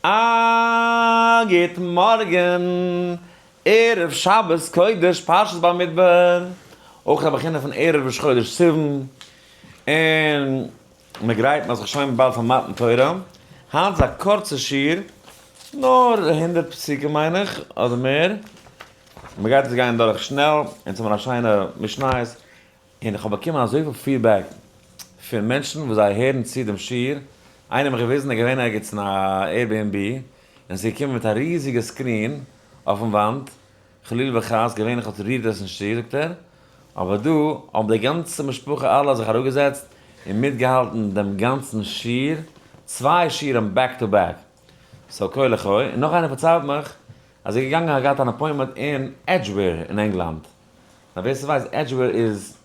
א גוט מארגן, ערב שבת קודש פרשת במדבר, אויך א בחינה פון ערב ראש חודש סיוון, און מען גרייט מען זיך שוין באלד פאר מתן תורה, היינט איז א קורצע שיעור, נאר הונדרעט פסוקים מיין איך, אדער מער, מען גייט עס גיין דורך שנעל, אונז האבן א שיינע משניות, און איך האב באקומען אזויפיל feedback פון מענטשן וואס זיי הערן צו דעם שיעור, איינער האט מיך געוויזן ער איז געווען ערגעץ אין א Airbnb און ס'איז געקומען מיט א ריזיגע screen אויפן וואנט, חלילה וחס, געווענליך האט רירט עס נישט צו זאגט ער, אבער דא האבן די גאנצע משפחה אלע זיך אראפגעזעצט און מיטגעהאלטן דעם גאנצן שיעור, צוויי שיעורים back to back, so כה לחי, און נאך איינער פארציילט מיך אז ער איז געגאנגען האט געהאט אן appointment אין עדזשוועיר אין ענגלאנד, פאר ווער ס'ווייסט עדזשוועיר איז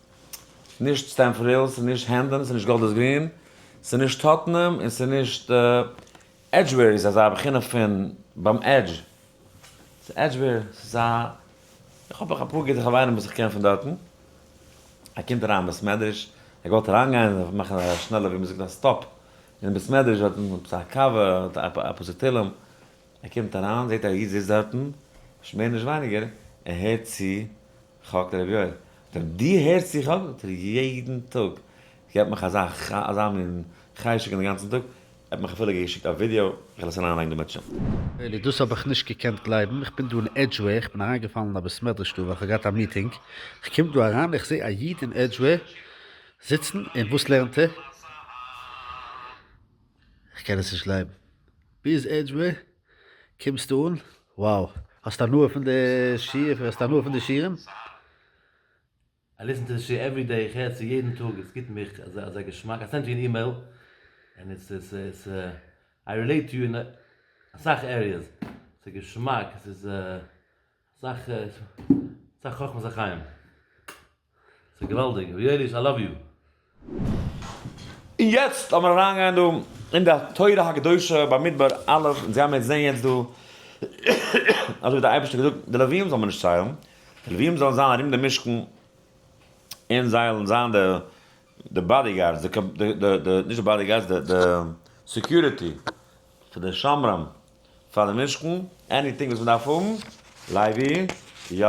נישט סטעמפארד היל, ס'איז נישט הענדאן, ס'איז נישט גאלדערס גרין, ס'איז נישט טאטנהעם און ס'איז נישט עדזשוועיר איז אזא בחינה פון ביים edge, ס'איז עדזשוועיר, ס'איז א, איך האב אפאר גוטע חברים וואס איך קען פון דארטן, ער קומט אריין אין בית מדרש, ער געוואלט אריינגיין מאכן א שנעלע ווי מ'זאגט א stop אין בית מדרש דארטן עפעס א קאווע א פסוק תהלים, ער קומט אריין זעט א איד זיצט דארטן, נישט מער נישט ווייניגער, ער הערט צו חק לר' יואל, זאגט ער דו הערסט צו חק? זאגט ער יעדן טאג, געבט מיך אזא אזא מין חשק אין די גאנצן טאג, ער האט מיך אפילו געשיקט א ווידיאו, איך וועל עס אריינלייגן דא מיט. אלי, דאס האב איך נישט געקענט גלייבן, איך בין דא אין עדזשוועיר, איך בין אריינגעפאלן אין א בית מדרש דא ווייל איך האב געהאט א meeting, איך קום דא אריין איך זע א איד אין עדזשוועיר זיצן און וואס לערנט ער? איך קען עס נישט גלייבן. ביז עדזשוועיר קומסטו אן? wow! האסט הנאה פון די שיעור? האסט הנאה פון די שיעורים? I listen to די שיעור every day, איך הער צו יעדן טאג, עס גיבט מיך אזא אזא געשמאק, I sent you an email, און it's it's it's I relate to you אין אסאך areas, ס'איז געשמאק, עס איז אסאך אסאך חכמת החיים. ס'איז געוואלדיג, ר' יואליש I love you. און יעצט לאמיר אריינגיין דא אין די תורה הקדושה במדבר א', אונז גיימיר יעצט זען יעצט דא אזוי ווי די אייבערשטער האט געזאגט די לוויים זאל מען נישט ציילן, די לוויים זאלן זיין ארום די משכן און זיי זאלן זיין די די bodyguards, די די נישט די bodyguards די די security פאר די שומרים פאר די משכן, anything וואס מען דארף האבן, לייבי, יא,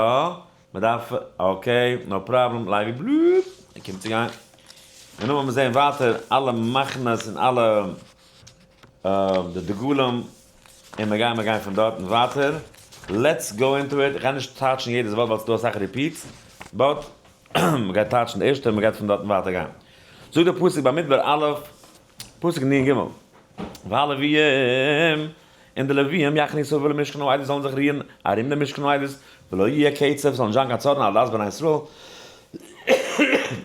מען דארף, okay, no problem, לייבי בלופ, ער קומט צו גיין. און נאכדעם וועט מען זען ווייטער אלע מחנות און אלע די דגלים, און מיר גייען מיר גיין פון דארטן ווייטער, let's go into it, איך גיי נישט טייטשן יעדעס ווארט ווייל ס'איז דא אסאך repeats, but מען גייט טייטשן די ערשטע און מען גייט פון דארטן ווייטער גיין. זאגט דער פסוק במדבר א', פסוק נ ג, והלוויים, און די לוויים יחנו סביב למשכן העדות זאלן זיך רוען ארום דעם משכן העדות, ולא יהיה קצף, זאל נישט זיין קיין צארן על עדת בני ישראל,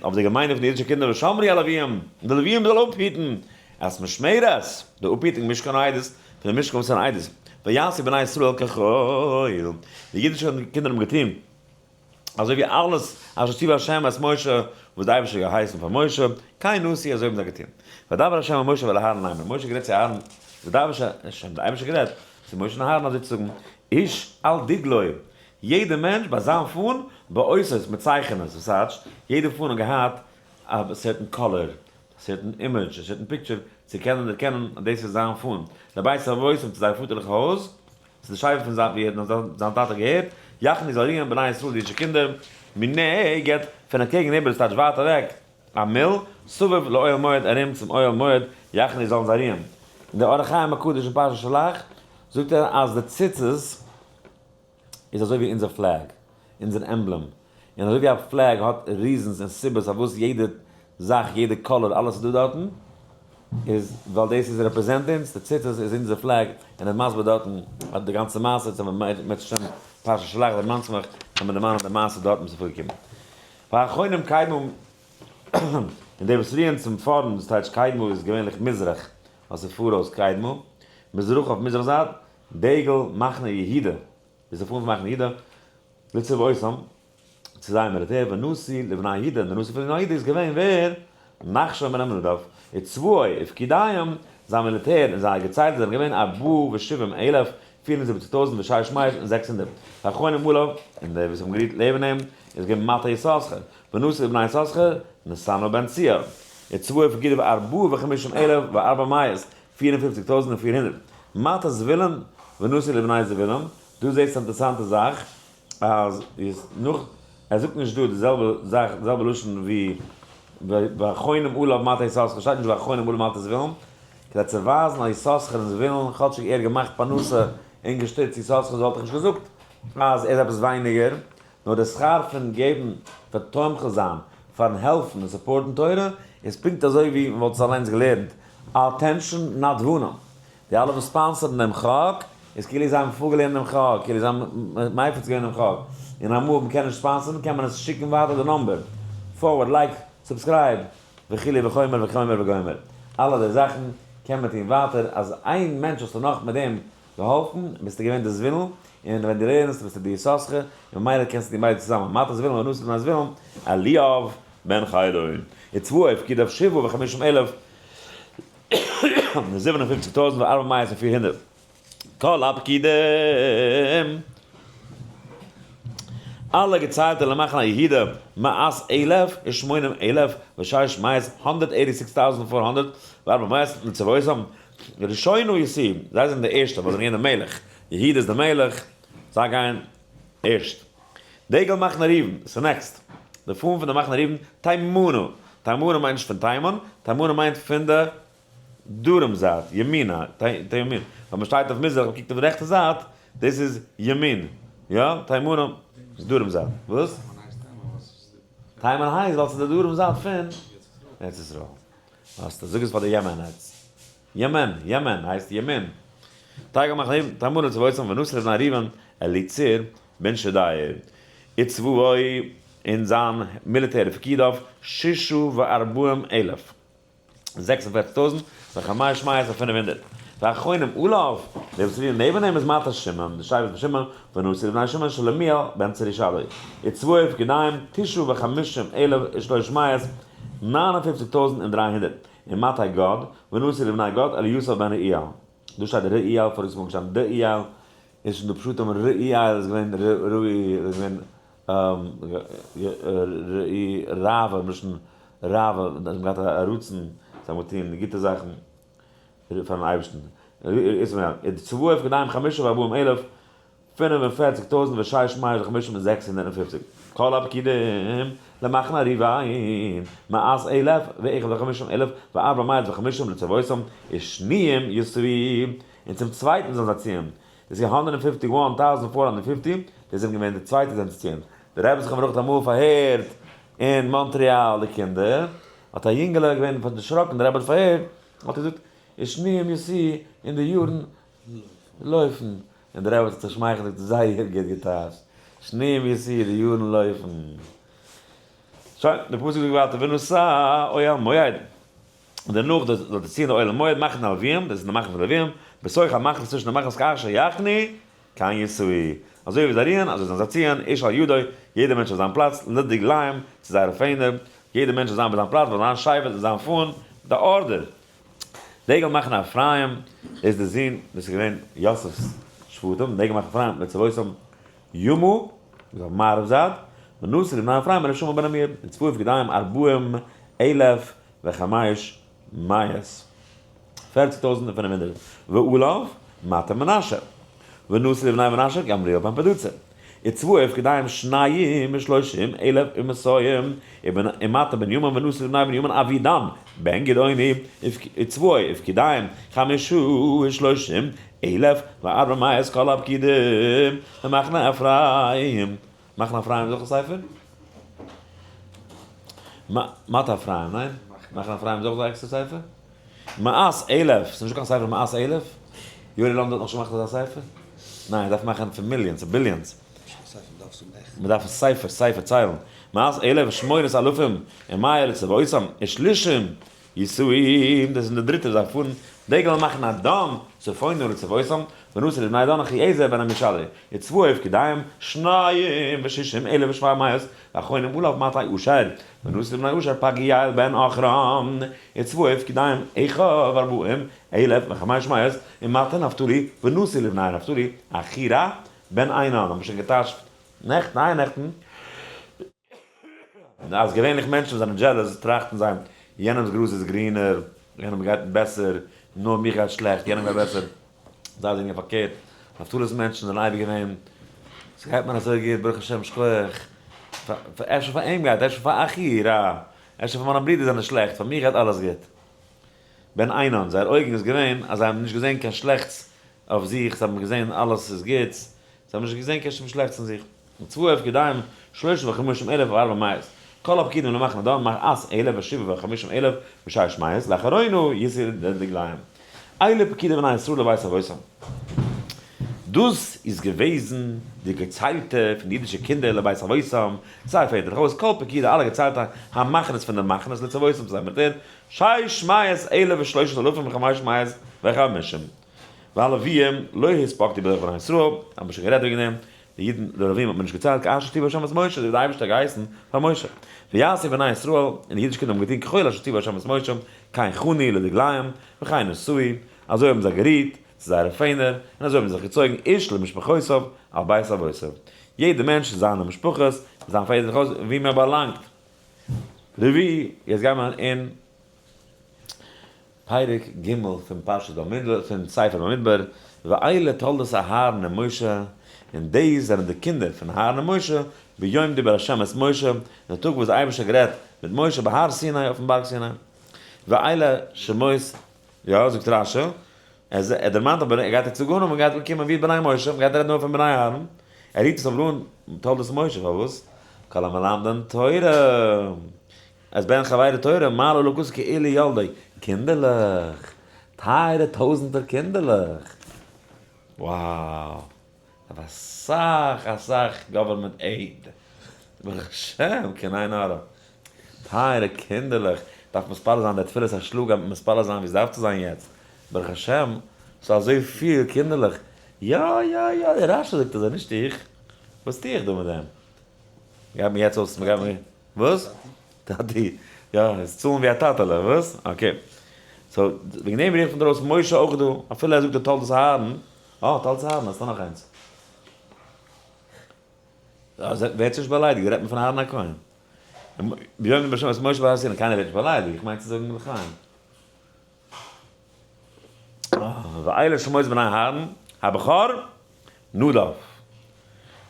אויף די געמיינדע פון די אידישע קינדער, ושמרו הלוויים, און די לוויים זאלן אפהיטן, את משמרת, די אפהיטונג משכן העדות, פון דעם משכן וואס איז אן עדות, ויעשו בני ישראל ככל, די אידישע קינדער האבן געטון. אזוי ווי אלעס אשר ציווה ה' את משה, וואס דער אייבערשטער האט געהייסן פאר משה, כן עשו, אזוי האבן זיי געטון. וידבר ה' אל משה ואל אהרן לאמר, משה האט גערעדט צו אהרן, וידבר ה', דער אייבערשטער האט גערעדט צו משה און אהרן אזוי צו זאגן, איש על דגלו, יעדער מענטש ביי זיין פאן, באותות, מיט צייכענעס, וואס טייטש, יעדער פאן האט געהאט א certain color, א certain image, א certain picture, צו קענען דערקענען אז דאס איז זיין פאן. לבית אבותם, צו זייער פאטערליכע הויז, צו די שבט פון זיין ווי ער האט זיין טאטע געהערט, יחנו זאל רוען בני ישראל די אידישע קינדער, מנגד, פון אקעגן איבער, דאס טייטש ווייט אוועק, א מיל, סביב לאוהל מועד ארום צום אוהל מועד, יחנו זאלן זיי רוען. אין די אור החיים הקדוש אין פרשת שלח, זאגט ער אז די ציצית איז אזוי ווי אונזער flag, אונזער emblem, און אזוי ווי א flag האט reasons און סיבות פארוואס יעדע זאך, יעדע color, אלעס איז דא דארטן, איז ווייל דאס איז represent אונז, די ציצית איז אונזער flag, און ער איז מסביר דארטן אז די גאנצע מעשה, צו מען פרשת שלח דערמאנטס מיך, קען מען דערמאנען די מעשה דארטן וואס איז פארגעקומען. והחונים קדמה, און די וואס רוען צום פארנט, דאס טייטש קדמה איז געווענליך מזרח, ווייל ס'איז פאראויס קדמה, מזרח אויף מזרח זייט, דגל מחנה יהודה, איז די פאן פון מחנה יהודה, לצבאותם, צו זייער מיליטער, ונשיא לבני יהודה, און דער נשיא פון בני יהודה איז געווען ווער? נחשון בן עמינדב, וצבאו ופקודיהם, זיין מיליטער און זייער געציילטע זענען געווען ארבעה ושבעים אלף, 74 טויזנט ושש מאות און 600, והחונים עליו, און די וואס האבן גערוהט לעבן אים, איז געווען מטה יששכר, ונשיא לבני יששכר, נתנאל בן צוער, וצבאו ופקודיו ארבעה וחמישים אלף וארבע מאות, 54 טויזנט און 400. מטה זבולון ונשיא לבני זבולון, דא זעסטו א אינטערעסאנטע זאך, אז איז נאך, ער זאגט נישט דא די זעלבע זאך, די זעלבע לשון ווי והחונים עליו מטה יששכר, שטייט נישט והחונים עליו מטה זבולון, כדי צו ווייזן אז יששכר און זבולון, כאטשיג ער האט געמאכט פרנסה און געשטיצט יששכר וואלט איך נישט געזאגט אז ער איז עפעס ווייניגער, נאר די שכר פון געבן פאר תומך זיין, פארן העלפן און support ן תורה, איז פונקט אזוי ווי מען וואלט עס אליינס געלערנט, attention נדבנים, די אלע וואס sponsor ן דעם חק, איז כאילו זיי האבן פארגעלערנט דעם חק, כאילו זיי האבן מפיץ געווען דעם חק, און אמאל מען קען נישט sponsor ן קען מען עס שיקן ווייטער די number, forward, like, subscribe, וכו' וחומר וחומר וגומר, אלע די זאכן קען מען טון ווייטער, אז איין מענטש האסטו נאך מיט דעם געהאלפן, ביסטו געווען די זבולון, און ווען דו לערנסט ביסטו די יששכר, און ממילא קענסטו טון ביידע צוזאמען, מטה זבולון ונשיא לבני זבולון, אליאב בן חילון, וצבאו פקודיו שבעה וחמישים אלף, 47 טויזנט וארבע מאות און 400, כל הפקידים, אלע געציילטע למחנה יהודה, מאת אלף ושמונים אלף ושש מאות, 186,400, וארבע מאות לצבאותם, ראשונה יסעו, זיי זענען די ערשטע ווייל זיי זענען געווען די מלך, יהודה איז די מלך, זיי גייען ערשט. דגל מחנה ראובן, ס'איז next. די פאן פון די מחנה ראובן, תימנה, תימנה מיינט נישט פון תימן, תימנה מיינט פון די דרום זייט, ימינה, תימין, ווען מען שטייט אויף מזרח און קוקט אויף די רעכטע זייט, דאס איז ימין, יא, תימנה איז דרום זייט, וואס? תימן הייסט ווייל ס'איז די דרום זייט פון ארץ ישראל. האסט זאג עס פאר די יעמענעטס. יעמען, יעמען הייסט ימין. דגל מחנה ראובן, תימנה לצבאותם ונשיא לבני ראובן, אליצור בן שדיאור. וצבאו און זיין מיליטער פקודיו ששה וארבעים אלף. 46 טויזנט, וחמש מאות און 500. והחונים עליו, די וואס רוען נעבן אים איז מטה שמעון, די שבט פון שמעון, ונשיא לבני שמעון שלומיאל בן צורישדי. וצבאו פקודיהם תשעה וחמישים אלף ושלוש מאות, 59 טויזנט און 300. און מטה גד, ונשיא לבני גד אליסף בן רעואל. דא שטייט רעואל, פאריגס מאל געשטאנען דעואל, איז שוין דא פשטים, רעואל איז געווען רועי, איז געווען רעי רעווע, מלשון רעווע, זיי האבן געהאט א רצון, זיי האבן געטון גוטע זאכן פארן אייבערשטן. וצבאו פקודיהם חמשה וארבעים אלף, 45 טויזנט ושש מאות וחמישים און 650. כל הפקידים למחנה ראובן, מאת אלף ואחד וחמישים אלף וארבע מאות וחמישים לצבאותם, ושניים יסעו, און צום צווייטן זאלן זיי ציען. דאס איז 151,450, דאס זענען געווען די צווייטע זענען צו ציען. דער רבי זכרונו לברכה האט אמאל פארהערט אין מאנטריאל די קינדער, האט א יונגעלע געווען דערשראקן, דער רבי האט פארהערט, האט ער געזאגט, ושניים יסעו, אין די יארן לויפן. און דער רבי האט זיך צעשמייכלט און געזאגט, זייער גוט געטייטשט, שניים יסעו, די יארן לויפן. שוין, דער פסוק זאגט ווייטער, ונשא אוהל מועד. און דערנאך זאל ער ציען די אוהל מועד מחנה הלוויים, דאס איז די מחנה פון די לוויים, בתוך המחנות צווישן די מחנות כאשר יחנו כן יסעו, אזוי ווי זיי רוען אזוי זאלן זיי ציען, איש על ידו, יעדער מענטש אויף זיין פלאץ, לדגליהם, צו זייערע פענער, יעדער מענטש זאל זיין ביי זיין פלאץ, ביי זיין שבט און זיין פאן, די order. דגל מחנה אפרים, דאס איז די זון, דאס איז געווען יוסף'ס שבטים, דגל מחנה אפרים לצבאותם ימה, איז אויף מערב זייט, ונשיא לבני אפרים אלישמע בן עמיהוד, וצבאו פקודיהם ארבעים אלף וחמש מאות, 40,500, ועליו מטה מנשה, ונשיא לבני מנשה גמליאל בן פדהצור, וצבאו פקודיהם שניים ושלושים אלף ומאתים, ומטה בנימין ונשיא לבני בנימין אבידן בן גדעוני, וצבאו פקודיהם חמשה ושלושים אלף וארבע מאות כל הפקידים למחנה אפרים. מחנה אפרים איז אויך א ספר? מטה אפרים, ניין? מחנה אפרים איז אויך א עקסטער ספר? מאת אלף, ס'איז נישטא קיין ספר מאת אלף? יואלי לאנדא האט נאך נישט געמאכט אזא ספר? ניין, מ'דארף מאכן פון millions, billions. מ'דארף א ספר, ספר ציילן. מאת אלף ושמונת אלפים ומאה לצבאותם ושלישים יסעו, דאס איז די דריטע זיי פארן דגל מחנה דן צפונה לצבאותם ונשיא לבני דן אחיעזר בן עמישדי וצבאו פקודיהם שניים ושישים אלף ושבע מאות והחונים עליו מטה אשר ונשיא לבני אשר פגעיאל בן עכרן וצבאו פקודיהם אחד וארבעים אלף וחמש מאות ומטה נפתלי ונשיא לבני נפתלי אחירע בן עינן האבן שוין געטייטשט נעכטן אייערנעכטן אז געווענליך מענטשן וואס זענען jealous טראכטן זיי יענעמ'ס גראז איז גרינער, יענעם גייט בעסער, נאר מיך גייט שלעכט, יענעם גייט בעסער. זיי זענען פארקערט, נפתלי'ס מענטשן זענען אייביג געווען, ס'גייט מיר אזוי גוט ברוך השם שכוח, אפשר פאר אים גייט, אפשר פאר אחי רע, אפשר פאר מיינע ברידער זענען שלעכט, פאר מיר גייט אלעס גוט. בן עינן, זייער אויגן איז געווען אז זיי האבן נישט געזען קיין שלעכטס אויף זיך, זיי האבן געזען אלעס איז גוט, זיי האבן נישט געזען קיין שום שלעכטס אין זיך. וצבאו פקודיהם שלשה וחמשים אלף וארבע מאות, כל הפקידים למחנה דן מאת אלף ושבעה וחמשים אלף ושש מאות, לאחרינו יסעו לדגליהם. אלה פקידי בני ישראל לבית אבותם. דאס איז געוועזן די געציילטע פון די אידישע קינדער לבית אבותם, זייער פעטער הויז, כל פקידי אלע געציילטע המחנות פון די מחנות לצבאותם צו זייער מיליטער, שש מאות אלף ושלושת אלפים וחמש מאות וחמשים. והלוויים לא הספקתי בדרך בני ישראל, האט מען שוין גערעדט וועגן דעם, די אידן, די לווים האט מען נישט געציילט, כאשר ציוה השם את משה, אזוי ווי דער אייבערשטער האט געהייסן פאר משה. ויעשו בני ישראל, און די אידישע קינדער האבן געטון ככל אשר ציוה השם את משה, כן חנו לדגליהם, וכן נסעו, אזוי האבן זיי גערוהט צו זייערע פענער, און אזוי האבן זיי זיך געצויגן איש למשפחותיו על בית אבותיו, יעדער מענטש צו זיינע משפחות, זיין פעטער הויז, וואו מען באלאנגט. רביעי, יעצט גייען מיר אין פרק ג' פון פרשת במדבר, פון ספר במדבר, ואלה תולדות אהרן ומשה, און דאס זענען די קינדער פון אהרן און משה, ביום דיבר ה' את משה, אין די טאג וואס דער אייבערשטער האט גערעדט מיט משה בהר סיני אויפן בארג סיני. ואלה שמות, יא, זאגט רשי, ער דערמאנט אבער ער גייט יעצט זאגן און מען גייט אנקומען ווי בני משה, מען גייט רעדן נאר פון בני אהרן, ער רופט עס אבער אן תולדות משה, פארוואס? כל המלמדן תורה, אז בן חברו תורה מעלה אלוקות כאילו ילדו, קינדערלעך, טייערע טויזענטער קינדערלעך, wow, דארף אסאך אסאך government aid, ברוך השם קיין עין הרע, טייערע קינדערלעך, דארף מתפלל זיין די תפילת השל"ה גייט מען מתפלל זיין ווי עס דארף צו זיין יעצט, ברוך השם ס'איז אזוי פיל קינדערלעך, יא יא יא דער רשי זאגט אזוי נישט איך, וואס טו איך דא מיט דעם? גייט מיר יעצט אויס, מ'גייט מיר. וואס? טאטי, יא, עס צאלן ווי א טאטעלע, וואס? okay. so, וועגן דעם רופט מען ארויס משה אויך דא, אפילו ער זאגט די תולדות אהרן, אה, תולדות אהרן, האסטו נאך איינס. ווערט נישט באליידיגט, דא רעדט מען פון אהרן הכהן. ביום בשם את משה בהר סיני, קיינער ווערט נישט באליידיגט, איך מיין צו זאגן לחיים. ואלה שמות בני אהרן, הבכור, נדב,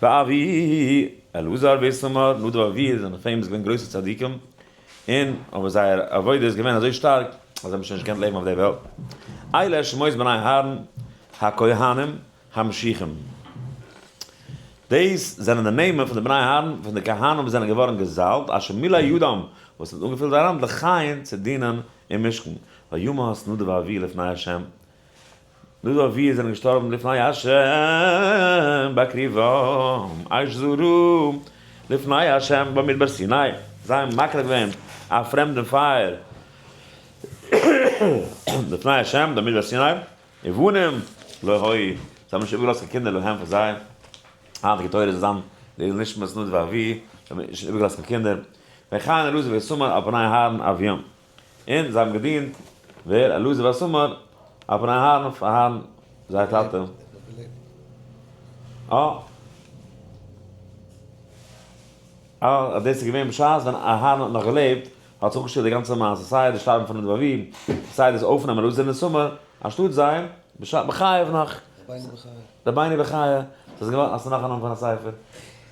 ואביהוא, אלעזר ואיתמר, נדב ואביהוא זענען famous געווען גרויסע צדיקים, און אבער זייער עבודה איז געווען אזוי שטארק אז זיי האבן שוין נישט געקענט לעבן אויף דער וועלט. אלה שמות בני אהרן, הכהנים המשיחים. דאס זענען די נעמען פון די בני אהרן, פון די כהנים וואס זענען געווארן געזאלבט, אשר מילא ידם, וואס האט אנגעפילט זייער האנט לכהן צו דינען אין משכן, וימת נדב ואביהוא לפני ה'. נדב ואביהוא זענען געשטארבן לפני ה' בהקריבם אש זרה לפני ה' במדבר סיני, זיי האבן מקריב געווען א פרעמדן פייער לפני ה' במדבר סיני, ובנים לא היו, זיי האבן נישט איבערגעלאזט קיין קינדער להם פאר זיי, היינטיגע תורה איז זיין לעילוי נשמת נדב ואביהוא, זיי האבן נישט איבערגעלאזט קיין קינדער, ויכהן אלעזר ואיתמר על פני אהרן אביהם. און זיי האבן געדינט ווער? אלעזר ואיתמר על פני אהרן פאר אהרן זייער טאטע. אה. אה, דאס איז געווען בשעת ווען אהרן האט נאך געלעבט, האט זיך אפגעשטעלט די גאנצע מעשה, סיי די שטארבן פון נדב ואביהוא, סיי דאס אויפנעמען אלעזר און איתמר אנשטאט זיי, בשעת בחייו נאך. רבינו בחיי. רבינו בחיי, ס'איז געווארן, האסטו נאך א נאמען פון א ספר?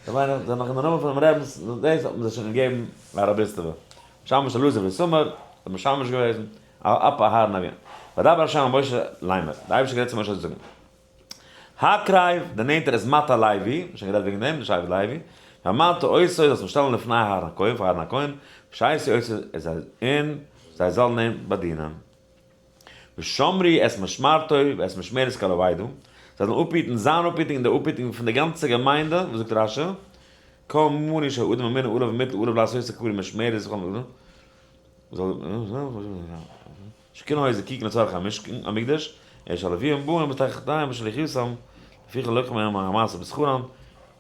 רבינו, זיי נאך אין די נאמען פונעם רבינ'ס, דאס האט מען זיי שוין געגעבן א רביסטעווע. משמש אלעזר ואיתמר, איז משמש געוועזן, על אפי אהרן אביהם. וידבר ה' אל משה לאמר, דער אייבערשטער האט גערעדט צו משה צו זאגן, הקרב, דערנענטער את מטה לוי, מ'האט שוין גערעדט וועגן דעם, די שבט לוי, והעמדת אותו, זאלסט אים שטעלן לפני אהרן הכהן, פאר אהרן הכהן, ושרתו אותו, און זיי זאלן אים באדינען. ושמרו את משמרתו ואת משמרת כל העדה, זיי זאלן אפהיטן זיין אפהיטונג און די אפהיטונג פון די גאנצע געמיינדע, וואס זאגט רשי, כל מני שהאדם ממונה עליו ומוטל עליו לעשות הקרוי משמרת וכל מיני, שכולם היו זקוקין לצורך המשכן המקדש, אלא שהלוויים באים בתחתיהם בשליחותם, לפיכך לקחו מהם המעשה בשכרם,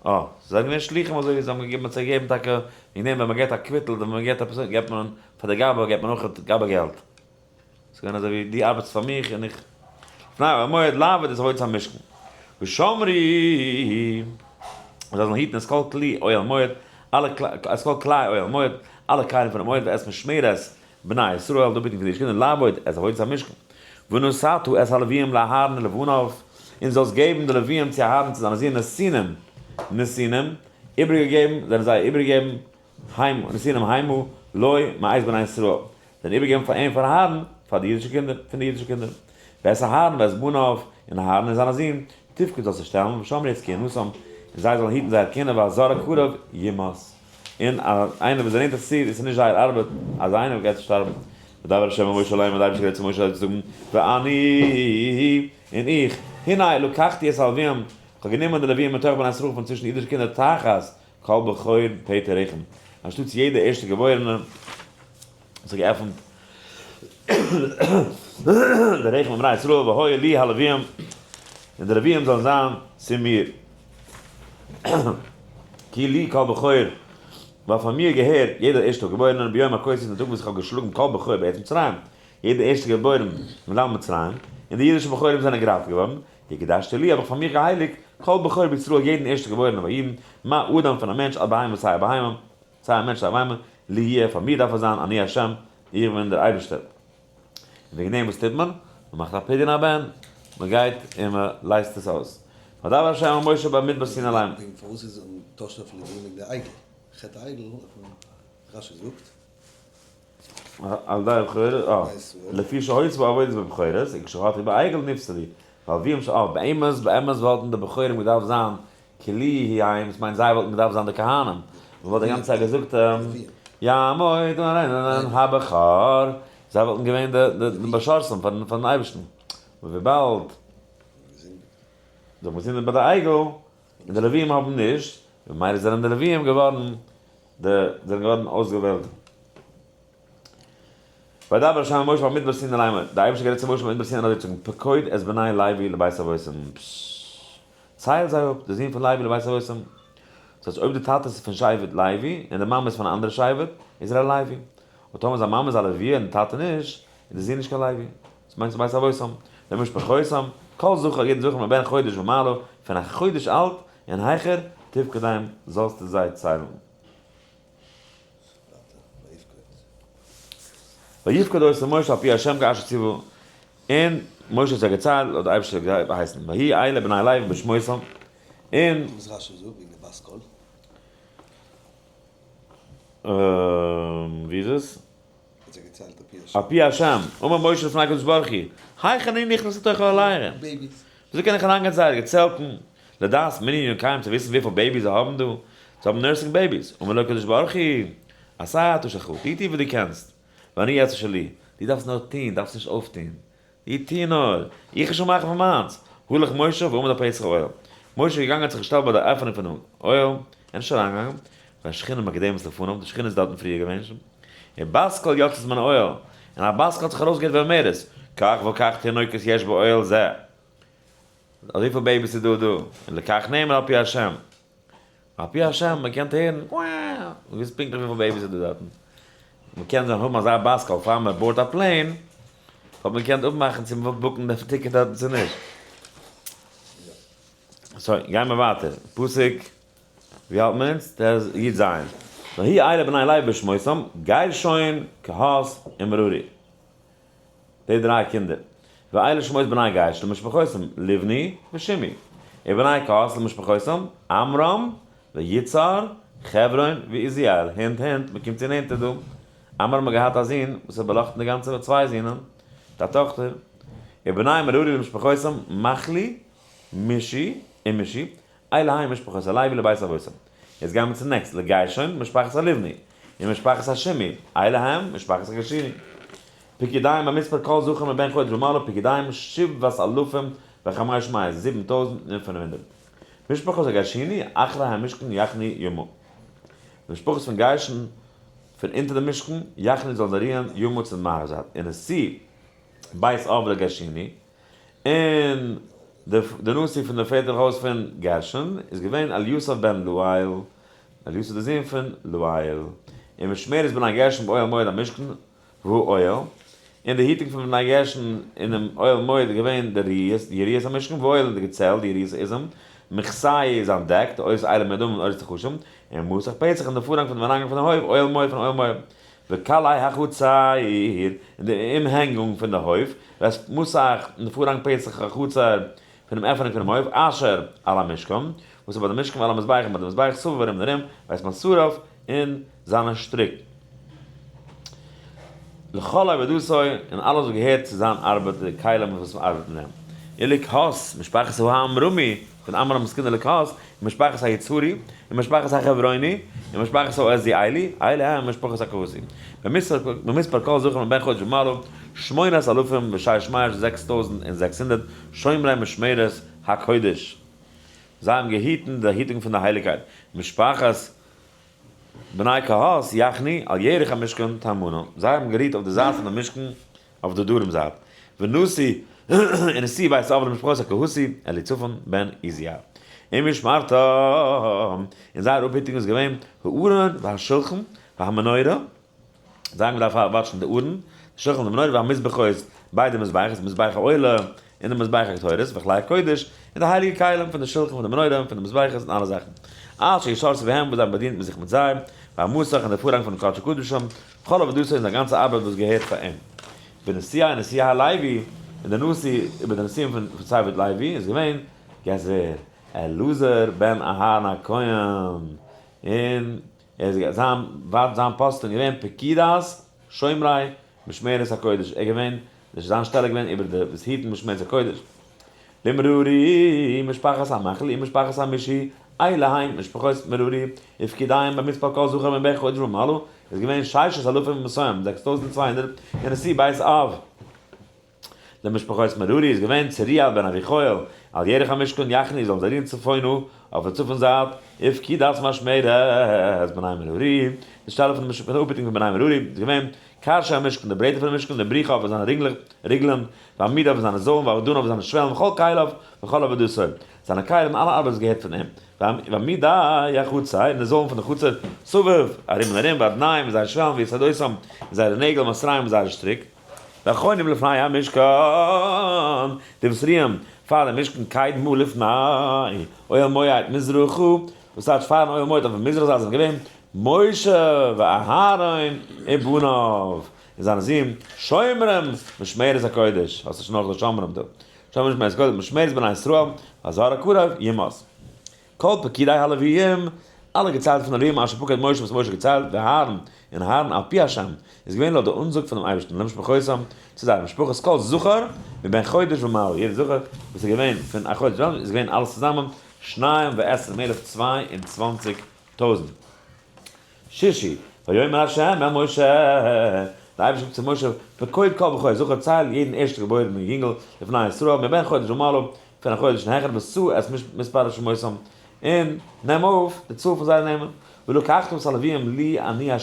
אה, זיי זענען געווען שליחים אזוי ווי זיי האבן געגעבן, מען האט זיי געגעבן טאקע, וועגן דעם ווען מען געבט א קוויטל, ווען מען געבט עפעס געבט מען פאר די גבאי געבט מען אויך גבאי געלט. ס'איז געווען אזוי ווי דו ארבעטסט פאר מיך און איך לפני המועד לעבוד את עבודת המשכן. ושמרו זיי זאלן היטן את כל כלי אוהל מועד, אלע את כל כלי אוהל מועד, אלע כלים פונעם אוהל ואת משמרת בני ישראל, די אפהיטונג פון די אידישע קינדער לעבוד את עבודת המשכן. ונתתה את הלוויים לאהרן ולבניו. און זאלסט געבן די לוויים צו אהרן צו זיינע זין נתינים, נתינים, איבערגעגעבן, זענען זיי איבערגעגעבן, הם, נתינים המה, לו, מאת בני ישראל, זענען איבערגעגעבן פאר אים פאר אהרן, פאר די אידישע קינדער, פון די אידישע קינדער. ואת אהרן ואת בניו, און אהרן און זיינע זין, תפקד זאלסטו שטעלן, ושמרו את כהונתם, און זיי זאלן היטן זייער כהונה, והזר הקרב יומת. און איינער וואס דערנענטערט זיך צו, דאס איז נישט זייער ארבעט, אז איינער גייט שטארבן. וידבר ה' אל משה לאמר, דער אייבערשטער גערעדט צו משה אזוי צו זאגן, ואני, און איך, הנה לקחתי את הלוויים, איך האב גענומען די לוויים מתוך בני ישראל פון צווישן אידישע קינדער תחת כל בכור פטר רחם, אנשטאטס יעדע ערשטע געבוירענע וואס האט געעפנט די רחם אין בני ישראל, והיו לי הלוויים, און די לוויים זאלן זיין צו מיר. כי לי כל בכור, ווייל פאר מיר געהערט יעדער ערשטער געבוירענער ביום הכותו אין טאג וואס איך האב געשלאגן כל בכור בארץ מצרים, יעדער ערשטער געבוירן אין לאנד מצרים, און די אידישע בכורים זענען געראטעוועט געווארן, הקדשתי לי האב איך פאר מיך געהייליגט כל בכור בישראל יעדן ערשטער געבוירענעם ביי אידן, מה אדם פון א מענטש עד בהמה סיי א בהמה, סיי א מענטש סיי א בהמה, לי יהיה פאר מיר דארף עס זיין, אני ה', איך בין דער אייבערשטער. און וועגן דעם וואס טוט מען? מען מאכט א פדיון הבן, מען גייט און מען לייזט עס אויס. וידבר ה' אל משה במדבר סיני לאמר. וועגן פארוואס איז אין טאהש אויף לווים וועגן די עגל, חטא העגל אויפן רשי זאגט. על ידי הבכורות, אה, לפי שהוצבו עבודת בבכורות, וכשחטאו בעגל נפסלו, והלוויים ש אה, באמת באמת וואלטן די בכורים געדארפט זיין כלי הם, עס מיינט זיי וואלטן געדארפט זיין די כהנים, מען וואלט די גאנצע צייט געזאגט יעמוד הבכור, זיי וואלטן געווען די משרתים פארן אייבערשטן, אבער וויבאלד זיי האבן געזינדיגט ביי די עגל, און די לוויים האבן נישט, ממילא זענען די לוויים געווארן די זענען געווארן אויסגעוועלט. וידבר ה' אל משה במדבר סיני לאמר, די אייבערשטער האט גערעדט צו משה במדבר סיני אזוי צו זאגן, פקוד את בני לוי לבית אבותם, צייל זיי אפ, די זין פון לוי לבית אבותם. דאס הייסט אויב די טאטע איז פון שבט לוי און די מאמע איז פון א אנדערע שבט, איז ער א לוי. אבער טאמער זיין מאמע איז א לוויה און די טאטע נישט, איז די זון נישט קיין לוי. דאס מיינט לבית אבותם. למשפחותם, כל זכר יעדן זכר מבן חודש ומעלה, פון א חודש אלט און העכער, תפקדם, זאלסטו זיי ציילן. ויפקד אותם משה על פי ה' כאשר ציווה, און משה האט זיי געציילט לויט די אייבערשטער האט געהייסן, ויהי אלה בני לוי בשמותם, און. וואס רשי זאגט וועגן די בת קול? ווי איז עס? האט זיי געציילט על פי השם. על פי השם, אמר משה לפני הקדוש ברוך הוא, היכן אני נכנס לתוך אהליהם? וויאזוי קען איך אריינגיין צו זייערע געצעלטן, לדעת מנין יונקיהם צו וויסן וויפיל babies זיי האבן דא, זיי האבן nursing babies, אמר לו הקדוש ברוך הוא, עשה אתה שלך, טו טו וואס דו קענסט, ואני אעשה שלי, דו דארפסט נאר טון, דארפסט נישט אויפטון, דו טו נאר, איך וועל שוין מאכן פון מיינס, הלך משה ועמד על פתח האוהל, משה איז געגאנגען האט זיך געשטעלט ביי די עפענונג פונעם אוהל, ער איז נישט אריינגעגאנגען, והשכינה מקודמת לפניו, די שכינה איז דארטן פריער געווען שוין, ובת קול יצאת מן האוהל, און א בת קול האט זיך ארויסגעהערט ואומרת, כך וכך תינוקות יש באוהל זה. אזויפיל babies איז דא דא, און לכך נאמר על פי השם. על פי השם, מען קען הערן, וואו! מען ווייסט פונקטליך וויפיל babies איז דא דארטן. מען קען זיין האבן אזא בת קול פאר מען board א plane, האט מען געקענט אפמאכן צו מען וויל book ן די ticket דארטן צו נישט. so, גייען מיר ווייטער. פסוק, ווי האלט מען אונז? י ז. ויהי אלה בני לוי בשמותם, גרשון, קהת, און מררי. די דריי קינדער. ואלה שמות בני גרשון למשפחותם, לבני ושמעי. ובני קהת למשפחותם, עמרם, ויצהר, חברון, ועוזיאל. hint hint, מען קומט צו נענטער דא. עמרם האט געהאט א זון וואס האט באלאכטן די גאנצע וועלט, צוויי זינען, מיט א טאכטער. ובני מררי למשפחותם, מחלי, משי, און משי. אלה הן משפחות הלוי לבית אבותם. יעצט גייען מיר צום next, לגרשון, משפחת הלבני, און משפחת השמעי, אלה הם משפחת הגרשוני. פקודיהם במספר כל זכר מבן חודש ומעלה פקודיהם שבעת אלפים וחמש מאות, 7500. משפחות הגרשוני, אחרי המשכן יחנו ימה. די משפחות פון גרשון פון אונטער די משכן, יחנו זאלן זיי רוען ימה צו די מערב זייט, און נשיא בית אב לגרשוני, און די נשיא פון די פעטער הויז פון גרשון איז געווען אליסף בן לאיל, אליסף דער זון פון לאיל, און משמרת בני גרשון באוהל מועד המשכן והאוהל, און די היטונג פון בני גרשון אינעם אוהל מועד איז געווען די יריעות המשכן והאוהל און די געצעלט, די יריעות העזים, מכסהו זיין דעק, די עורות אילים און אדמים און עורות נחשים, און מסך פתח און די פארהאנג פון דעם אריינגאנג פון דעם הויף, אוהל מועד פון אוהל מועד. וקלעי החצר, און די אומהענגונג פון די הויף, ואת מסך, און די פארהאנג פתח החצר. פונעם עפענונג פונעם הויף, אשר על המשכן, וואס איז ביי די משכן ועל המזבח און ביי די מזבח סביב ארום און ארום, ואת מסריו און זיינע שטריק. לכל עבודתו, און אלעס וואס געהערט צו זיין ארבעט, די כלים מיט וואס מען ארבעט מיט דעם. ולקהת, משפחת העמרמי, פון עמרם'ס קינדער לקהת, ומשפחת היצהרי, ומשפחת החברוני, ומשפחת העזיאלי, אלה הם משפחות הקהתי. במספר כל זכר מבן חודש ומעלה, שמונת אלפים ושש מאות, 6600, שומרי משמרת הקודש. זיי האבן געהיטן די היטונג פון די הייליגקייט. משפחת בני קהת יחנו על ירך המשכן תימנה, זיי האבן גערוהט אויף די זייט פון דעם משכן אויף די דרום זייט, ונשיא און נשיא בית אב למשפחות הקהתי אליצפן בן עוזיאל ומשמרתם, און זייער אפהיטונג איז געווען הארון והשלחן והמנורה, זיי האבן געדארפט וואטשן די ארון, די שלחן און די מנורה והמזבחות, ביידע מזבחות, מזבח העולה און די מזבח הקטורת, וכלי הקודש, און די הייליגע כלים פון די שלחן פון די מנורה און פון די מזבחות און אלע זאכן. אשר ישרתו בהם וואס זיי האבן באדינט מיט זיך מיט זיי, והמסך און די פארהאנג פונעם קדשי קדשים, וכל עבודתו און זיין גאנצע ארבעט וואס געהערט פאר אים. ונשיאי נשיאי הלוי, און דער נשיא איבער די נשיאים פון שבט לוי איז געווען, guess ווער? אלעזר בן אהרן הכהן, און ער איז זיין ווארט זיין פאסטען געווען פקידת שומרי משמרת הקודש, ער געווען נישט זיין שטעלע געווען איבער די וואס היטן משמרת הקודש. למררי משפחת המחלי ומשפחת המשי אלה הם משפחות מררי ופקודיהם במספר כל זכר מבן חודש ומעלה איז געווען ששת אלפים ומאתים 6200 ונשיא בית אב. למשפחות מררי איז געווען צוריאל בן אביחיאל, על ירך המשכן יחנו זאלן זיי רוען צפונה, אויף די צפון זייט, ופקודת משמרת בני מררי, די שטעלע פון די אפהיטונג פון בני מררי איז געווען קרשי המשכן, די ברעטער פונעם משכן, לבריחיו אויף זיינע רינגלעך, ריגלען, ועמודיו אויף זיינע זוילן, ואדניו אויף זיינע שוועלן, וכל כליו וכל עבודתו, זיינע כלים און אלע ארבעט וואס געהערט פון אים, ועמודי החצר, און די זוילן פון די חצר, סביב, ארום און ארום, ואדניהם און זייערע שוועלן, ויתדותם, און זייערע נעגל, ומסריהם און זייערע שטריק. והחונים לפני המשכן, די וואס רוען פאר דעם משכן קדמה לפני אוהל מועד מזרחה, וואס טייטש פארן אוהל מועד אויפן מזרח זייט זענען געווען משה ואהרן ובניו, און זיינע זין, שומרים משמרת הקודש, האסט נישט נאך די שומרים דא, שומרים משמרת הקודש, משמרת בני ישראל, והזר הקרב יומת. כל פקודי הלוויים, אלע געציילטע פון די לוויים אשר פקד משה וואס משה האט געציילט, ואהרן, און אהרן על פי השם, איז געווען לויט די אנזאג פונעם אייבערשטן, למשפחותם, צו זייערע משפחות, כל זכר מבן חודש ומעלה, יעדער זכר וואס איז געווען פון א חודש ומעלה, איז געווען אלעס צוזאמען, שניים ועשרים אלף, 22,000. שישי, ויאמר ה' אל משה, דער אייבערשטער זאגט צו משה, פקוד כל בכור זכר, צייל יעדן ערשט געבוירענעם יונגל לבני ישראל, מבן חודש ומעלה, פון א חודש און העכער, ושא את מספר שמותם, און נעם אויף די צאל פון זייערע נעמען, ולקחת את הלוויים לי אני ה',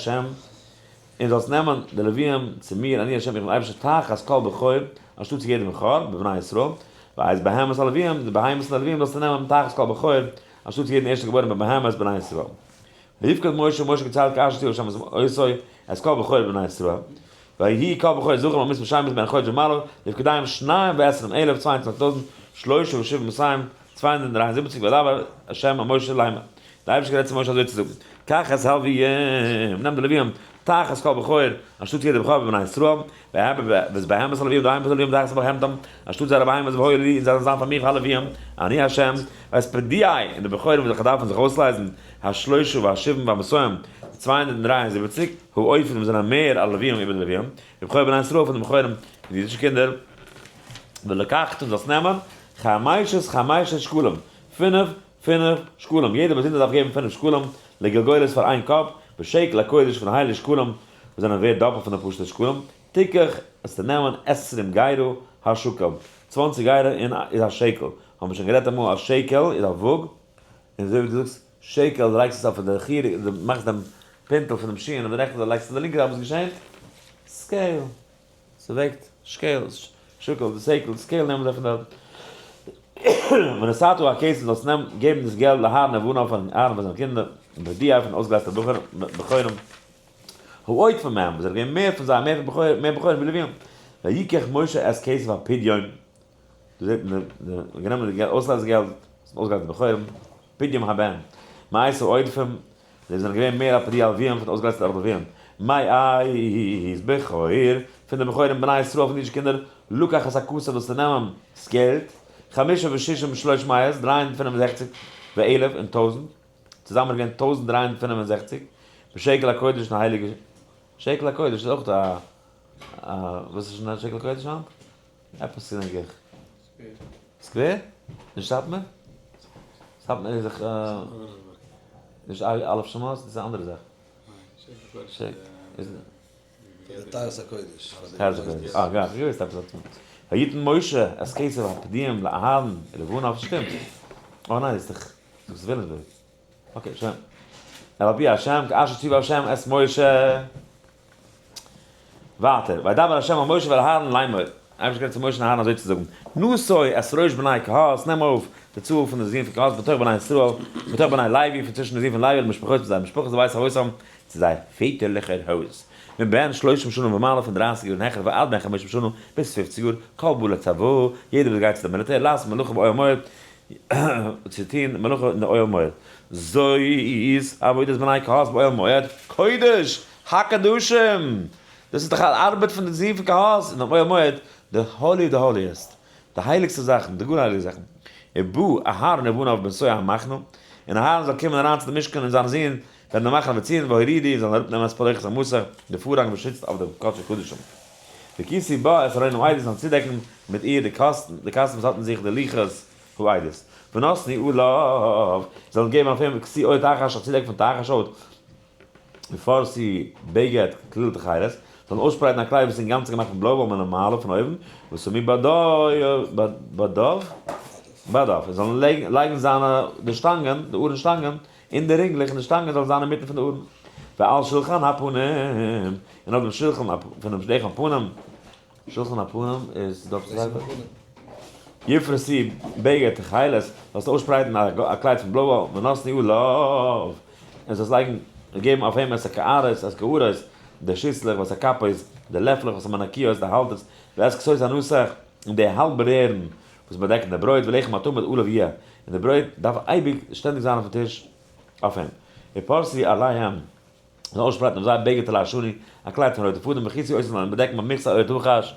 און זאלסט נעמען די לוויים צו מיר, אני ה', איך בין אייבערשטער, תחת כל בכור, אנשטאט צו יעדן בכור, בבני ישראל, ואת בהמות הלוויים, די בהמות פון די לוויים זאלסטו נעמען תחת כל בכור, אנשטאט צו יעדן ערשט געבוירענעם בהמת בני ישראל. ויפקד משה, משה געציילט כאשר ציוה השם אותו, את כל בכור בני ישראל. ויהי כל בכור זכר במספר שמות בן חודש ומעלה, לפקודיהם שניים ועשרים אלף, 22,000, שלושה ושבעים ומאתים, 273, וידבר השם אל משה לאמר. דער אייבערשטער האט גערעדט צו משה אזוי צו זאגן, קח את הלוויים, נעם די לוויים, תחת כל בכור, אנשטאט יעדער בכור בבני ישראל, ואת בהמות הלוויים, די בהמות הלוויים תחת בהמתם, אנשטאט זייערע בהמות והיו לי, און זיי זאלן זיין פאר מיר הלוויים, אני ה', ואת פדיי, און די בכורים וואס זיך דארפן זיך אויסלייזן, השלושה והשבעים והמאתים, די 273, העודפים וואס זענען מער על הלוויים איבער די לוויים, מבכור בני ישראל פון די בכורים פון די אידישע קינדער, ולקחת און זאלסט נעמען, חמשת חמשת שקלים, פינף פינף שקלים, יעדער באזונדער דארף געבן 5 שקלים לגלגולת פאר איין קאפ, בשקל הקודש פון הייליגע שקלים, וואס זענען ווערט דאפלט פון די פשוט'ע שקלים, תיקח, עס צו נעמען עשרים גרה השקל, 20 גרה אין איז א שקל, האבן מיר שוין גערעדט אמאל אז שקל איז א וואג, און אזוי ווי דו זאגסט שקל לייגסט עס אויף די חיריק, דו מאכסט דעם פינטל פונעם שין אויף די רעכטע זייט לייגסט עס אויף די לינקע זייט, וואס געשענט? scale, ס'וועגט, שקל, שקל, די שקל, scale נעמען זיי פון דארט. ונתתה הכסף זאלסט נעמען, געבן דאס געלט לאהרן ובניו פאר אהרן פאר זיינע קינדער, און לפדיי פון אויסגעלייזטע בכורים, העודפים מהם, וואס זענען געווען מער פון זיי, מער פון בכורים, מער בכורים ווי לוויים. ויקח משה את כסף הפדיון, דא זעט מען די, גענומען די אויסלייז געלט, אויסגעלייזטע בכורים, פדיון הבן, מאת העודפים, זיי זענען געווען מער על פדי הלוויים פון די אויסגעלייזטע דורך לוויים. מאת בכור, פון די בכורים בני ישראל פון אידישע קינדער, לקח את הכסף זאלסטו נעמען דאס געלט. חמשה ושישים ושלוש מאות, 365, ואלף און טויזנט, צוזאמען איז געווען 1365, בשקל הקודש און הייליגע, שקל הקודש איז אויך א, וואס איז שוין א שקל הקודש היינט? עפעס געדענק איך. סקווער? נישט סאטמאר? סאטמאר איז דאך נישט א' שמות, דאס איז א אנדערע זאך. די טהרת הקודש. טהרת הקודש, אה גאט, איך געוואוסט עפעס האט מיט. ויתן משה את כסף הפדיים לאהרן ולבניו, שטימט? אה ניין דאס איז דאך דאס איז וויליאמסבורג. okay שוין. על פי השם כאשר ציווה השם את משה. ווייטער, וידבר השם אל משה ואל אהרן לאמור, אייבערשטער גערעדט צו משה און אהרן אזוי צו זאגן, נשא את ראש בני קהת, נעם אויף די צאל פון די זין פון קהת בתוך בני ישראל, בתוך בני לוי, פון צווישן די זין פון לוי, למשפחות מיט זייער משפחות לבית אבותם, צו זייער פעטערליכער הויז. מבן שלושים שנה ומעלה, פון דרייסיג יאר און העכער, ועד בן חמשים שנה, ביז פופציג יאר, כל בא לצבא, יעדער וואס גייט צו די מיליטער, לעשות מלאכה באוהל מועד, צו טון מלאכה אין די אוהל מועד. זאת עבודת בני קהת באוהל מועד, קודש הקדשים! דאס איז דאך א ארבעט פון די זון פון קהת אין דעם אוהל מועד, די holy די holiest, די הייליגסטע זאכן, די גאר הייליגע זאכן. ובא אהרן ובניו בנסוע המחנה, און אהרן זאל קומען אריין צו די משכן און זיינע זין וועלן די מחנה באציען והורידו און זאלן אראפנעמען את פרוכת המסך, די פארהאנג וואס שיצט אויף די קדשי קדשים. וכסו בה את ארון העדות זאלן צודעקן מיט איר די קאסטן, די קאסטן וואס האט אין זיך די לוחות העדות. ונתנו עליו, זאלן געבן אויף אים כסוי עור תחש, א צודעק פון תחש הויט, ופרשו בגד כליל תכלת, זאלן אויסשפרייטן א קלייד וואס איז אינגאנצן געמאכט פון בלוי וואל מלמעלה פון אויבן, ושמו בדיו, בדיו, און זאלן לייגן זיינע די שטאנגען, די ארון שטאנגען, אין די רינגלעך, און די שטאנגען זאלן זיין אינמיטן פון די ארון. ועל שלחן הפנים, און אויף דעם שלחן פונעם שלחן פנים, שלחן הפנים איז דארט די זעלבע. יפרשו בגד תכלת, זאלסט אויסשפרייטן א קלייד פון בלוי וואל, ונתנו עליו, און זאלסט לייגן, געבן אויף אים את הקערות, את הקערות, די שיסלעך, ואת הכפות, די לעפלעך, ואת המנקיות, די האלטערס, ואת כסות הנסך, און די האלבע רערן וואס באדעקן די ברויט, ולחם התמיד עליו יהיה, און די ברויט דארף אייביג שטענדיג זיין אויפן טיש אויף אים. ופרשו עליהם. זאל אויסשפרייטן אויף זיי בגד תולעת שני, א קלייד פון רויטע פאדעם, וכסו אותם זאלן באדעקן במכסה עור תחש,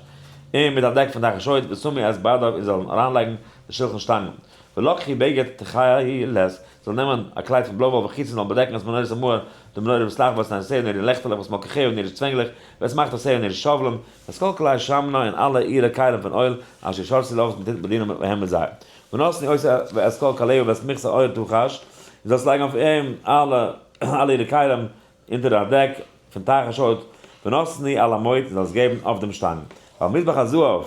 און מיט א דעק פון תחש הויט, ושמו את בדיו און זאלן אריינלייגן די שלחן שטאנגען. ולקחו בגד תכלת, זאלן נעמען א קלייד פון בלוי וואל, וכסו זאלן באדעקן את מנורת המאור, די מנורה ואת לחה ואת נרותיה און אירע לעכטעלעך ואת מלקחיה און אירע צווענגלעך, ואת מחתותיה און אירע שאוולען, ואת כל כלי שמנה און אלע אירע כלים פון אויל, אשר ישרתו לה וואס מען טוט באדינען בהם מיט זיי. ונתנו אותו ואת כל כליה ואת מכסה עור תחש, און זאלסט לייגן אויף אים אלע אלע אירע כלים אונטער א דעק פון תחש הויט, ונתנו על המוט, און זאלסט געבן אויף דעם שטאנג. ועל מזבח הזהב,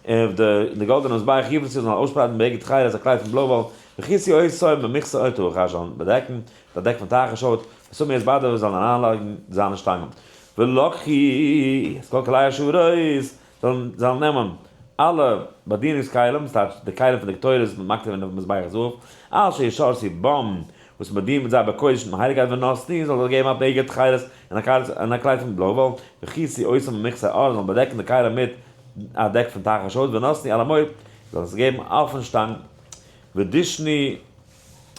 און אויף די גאלדענע מזבח יפרשו זאלן אויסשפרייטן בגד תכלת א קלייד פון בלוי וואל, וכסו אותו במכסה עור תחש זאלן באדעקן מיט א דעק פון תחש הויט, ושמו את בדיו זאלן אריינלייגן זיינע שטאנגען. ולקחו את כל כלי השרת, זאלן נעמען אלע באדינונגס כלים, ס'טייטש די כלים פון די קטורת וואס מ'מאכט אין די מזבח הזהב, אשר ישרתו בם, וואס מ'באדינט מיט זיי בקודש מיטן הייליגקייט ונתנו, זאל זיי געבן א בגד תכלת און א קלייד פון בלוי וואל, וכסו אותם במכסה עור, זאלן באדעקן די כלים מיט א דעק פון תחש הויט, ונתנו על המוט, זאלן עס געבן אויפן שטאנג, ודשנו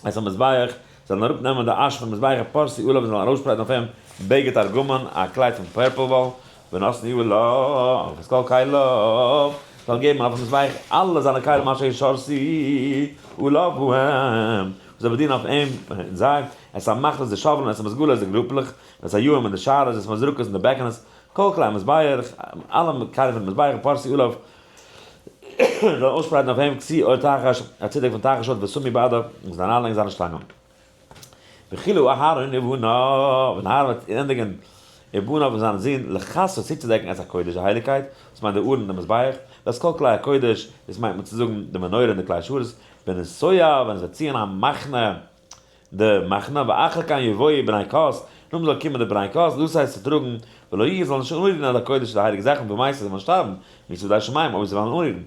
את המזבח, זאלן אראפ נעמען די אש פון מזבח ופרשו עליו און זאלן ארויסשפרייטן אויף אים בגד ארגמן, א קלייד פון purple וואל, ונתנו עליו את כל כליו, זאלן געבן אויפן מזבח אלע זיינע כלים אשר ישרתו עליו בהם, וואס זיי באדינען אויף אים און זיי, את המחתות די שאוולן, את המזגלות די גרופלעך, ואת היעים און די שערות, ואת המזרקות און די בעקענעס, כל כלי המזבח, אלע כלים פון מזבח ופרשו עליו, זאל אויסשפרייטן אויף אים כסוי עור תחש, א צודעק פון תחש הויט ושמו בדיו, און זאל אריינלייגן זיינע שטאנגען. וכלה אהרן ובניו, ווען אהרן וועט ענדיגן ובניו און זיינע זין, לכסות צוצודעקן את הקודש די הייליגקייט, דאס מיינט די ארון און די מזבח, ואת כל כלי הקודש, דאס מיינט מען צו זאגן די מנורה און די כלי שרת, בנסוע, ווען עס וועט ציען המחנה, די מחנה, ואחר כן יבואו בני קהת, נאכדעם זאל קומען די בני קהת, דאס הייסט צו טראגן, ולא יגעו זאלן נישט אנרירן אל הקודש די הייליגע זאכן, ומתו זיי וועלן שטארבן, מיתת בידי שמים, אויב זיי וועלן אנרירן.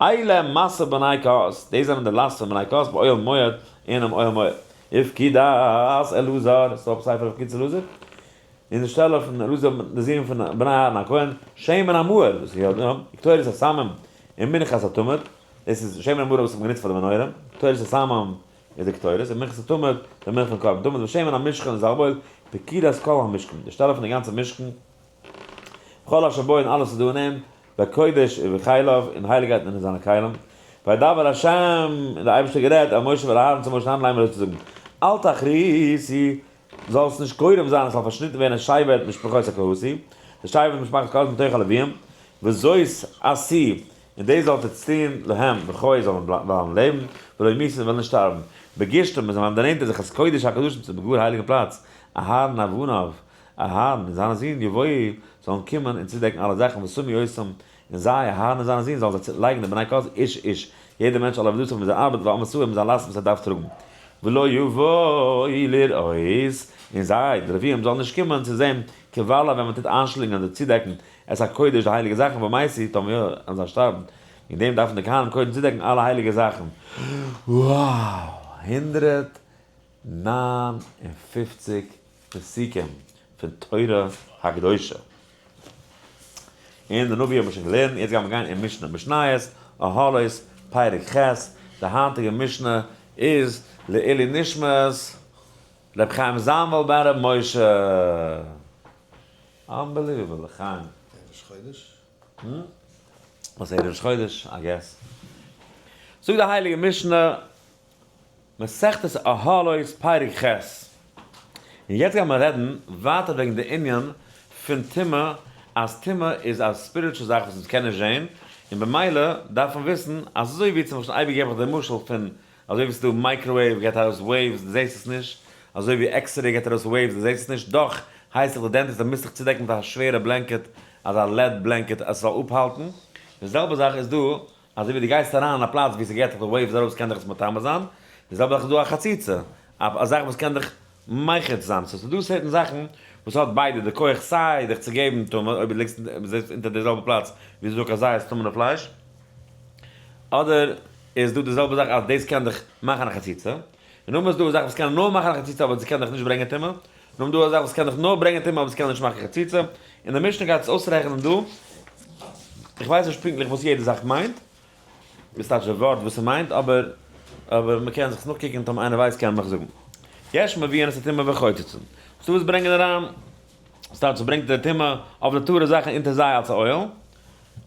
אלה משא בני קהת, דאס זענען די לאסט פון בני קהת באוהל מועד, אינעם אוהל מועד. ופקודת אלעזר, ס'איז דא א ספר ופקודת אלעזר? אין די שטעלע פון אלעזר די זון פון בני אהרן הכהן, שמן המאור, וואס איז יא, קטורת הסמים, און מנחת התמיד, דאס איז שמן המאור וואס האט מען גענוצט פאר די מנורה, קטורת הסמים איז די קטורת, און מנחת התמיד, די מנחה פון קרבן תמיד, ושמן המשכן איז זאלבאויל, פקודת כל המשכן, די שטעלע פון די גאנצע משכן, וכל אשר בו און אלעס איז דא אין אים, בקודש ובכליו, אין הייליגקייט און אין זיינע כלים. וידבר השם, און דער אייבערשטער האט גערעדט אל משה ואל אהרן צו משה און אהרן לאמר אזוי צו זאגן, אל תכריתו, זאלסט נישט גורם זיין עס זאל פארשניטן ווערן את שבט משפחות הקהתי, די שבט משפחת קהת מתוך הלוויים, וזאת עשו, און דאס זאלט עטס טון, להם, וחיו זאלן וועלן לעבן, ולא ימותו און וועלן נישט שטארבן. בגשתם, ווען זיי וועלן דערנענטערן זיך את קודש הקדשים צום גאר הייליגן פלאץ, אהרן ובניו, אהרן און זיינע זין, יבואו, זאלן קומען און צודעקן אלע זאכן, ושמו אותם, און זיי, אהרן און זיינע זין, זאלן זיי לייגן די בני קהת איש איש, יעדער מענטש על עבודתו מיט זיין ארבעט ועל משאו מיט זיין לאסט וואס ער דארף טראגן. ולא יבואו לראות, און זיי, די לוויים, זאלן נישט קומען צו זען כבלע ווען מען טוט איינשלינגען אדער צודעקן את הקודש די הייליגע זאכן ומתו טאמער יא וועלן זיי שטארבן, וועגן דעם דארפן די כהנים קודם צודעקן אלע הייליגע זאכן. Wow! 159 פסוקים פון תורה הקדושה. און די נביא האבן מיר שוין געלערנט, יעצט גיימיר גיין אין משנה, משניות, אהלות, פרק ח', די היינטיגע משנה איז לעילוי נשמת ר' חיים זאנוויל בן ר' משה. Unbelievable, לחיים. ערב ראש חודש? וואס ערב ראש חודש? I guess. זאגט די הייליגע משנה, מסכת אהלות פרק ח'. און יעצט גייען מיר רעדן ווייטער וועגן די ענין פון טומאה, אז טומאה איז א spiritual זאך וואס אונז קענען נישט זען, און במילא דארף מען וויסן, אזוי ווי צום משל אייביג געב איך די משל פון אזוי ווי ס'איז דא microwave געט ארויס waves דו זעסט עס נישט, אזוי ווי x-ray געט ארויס waves דו זעסט עס נישט, דאך הייסט זיך די dentist דו מוזט זיך צודעקן מיט א שווערע blanket, אזא lead blanket אז ס'זאל אפהאלטן, די זעלבע זאך איז דא, אזוי ווי דו גייסט אריין אין א פלאץ ווי ס'געט דיך די waves ארויס קען דיך עס מטמא זיין, די זעלבע זאך איז דא א חציצה, א זאך וואס קען דיך מחיץ זיין, so ס'איז דא certain זאכן וואס האט ביידע די כח סיי דיך צו געבן טומאה אויב דו ליגסט זיצט אונטער די זעלבע פלאץ ווי ס'איז דא כזית טמא'נע פלייש, אדער איז דא די זעלבע זאך אז דאס קען דיך מאכן א חציצה, און נאכדעם איז דא א זאך וואס קען נאר מאכן א חציצה אבער ס'קען דיך נישט ברענגען טומאה, נאכדעם דא א זאך וואס קען דיך נאר ברענגען טומאה אבער ס'קען נישט מאכן חציצה, און די משנה גייט עס אויסרעכענען דא, איך ווייס נישט פונקטליך וואס יעדע זאך מיינט, וואס טייטש די ווארט וואס ס'מיינט, אבער אבער מ'קען זיך עס נאכקוקן טאמער איינער ווייסט קען ער מיך זאגן. יש מביאין את הטומאה וחוצצין. ס'דא וואס ברענגען אריין, ס'טייטש ס'ברענגט די טומאה אויף די טהור'ע זאכן אונטער זיי אלס א אוהל,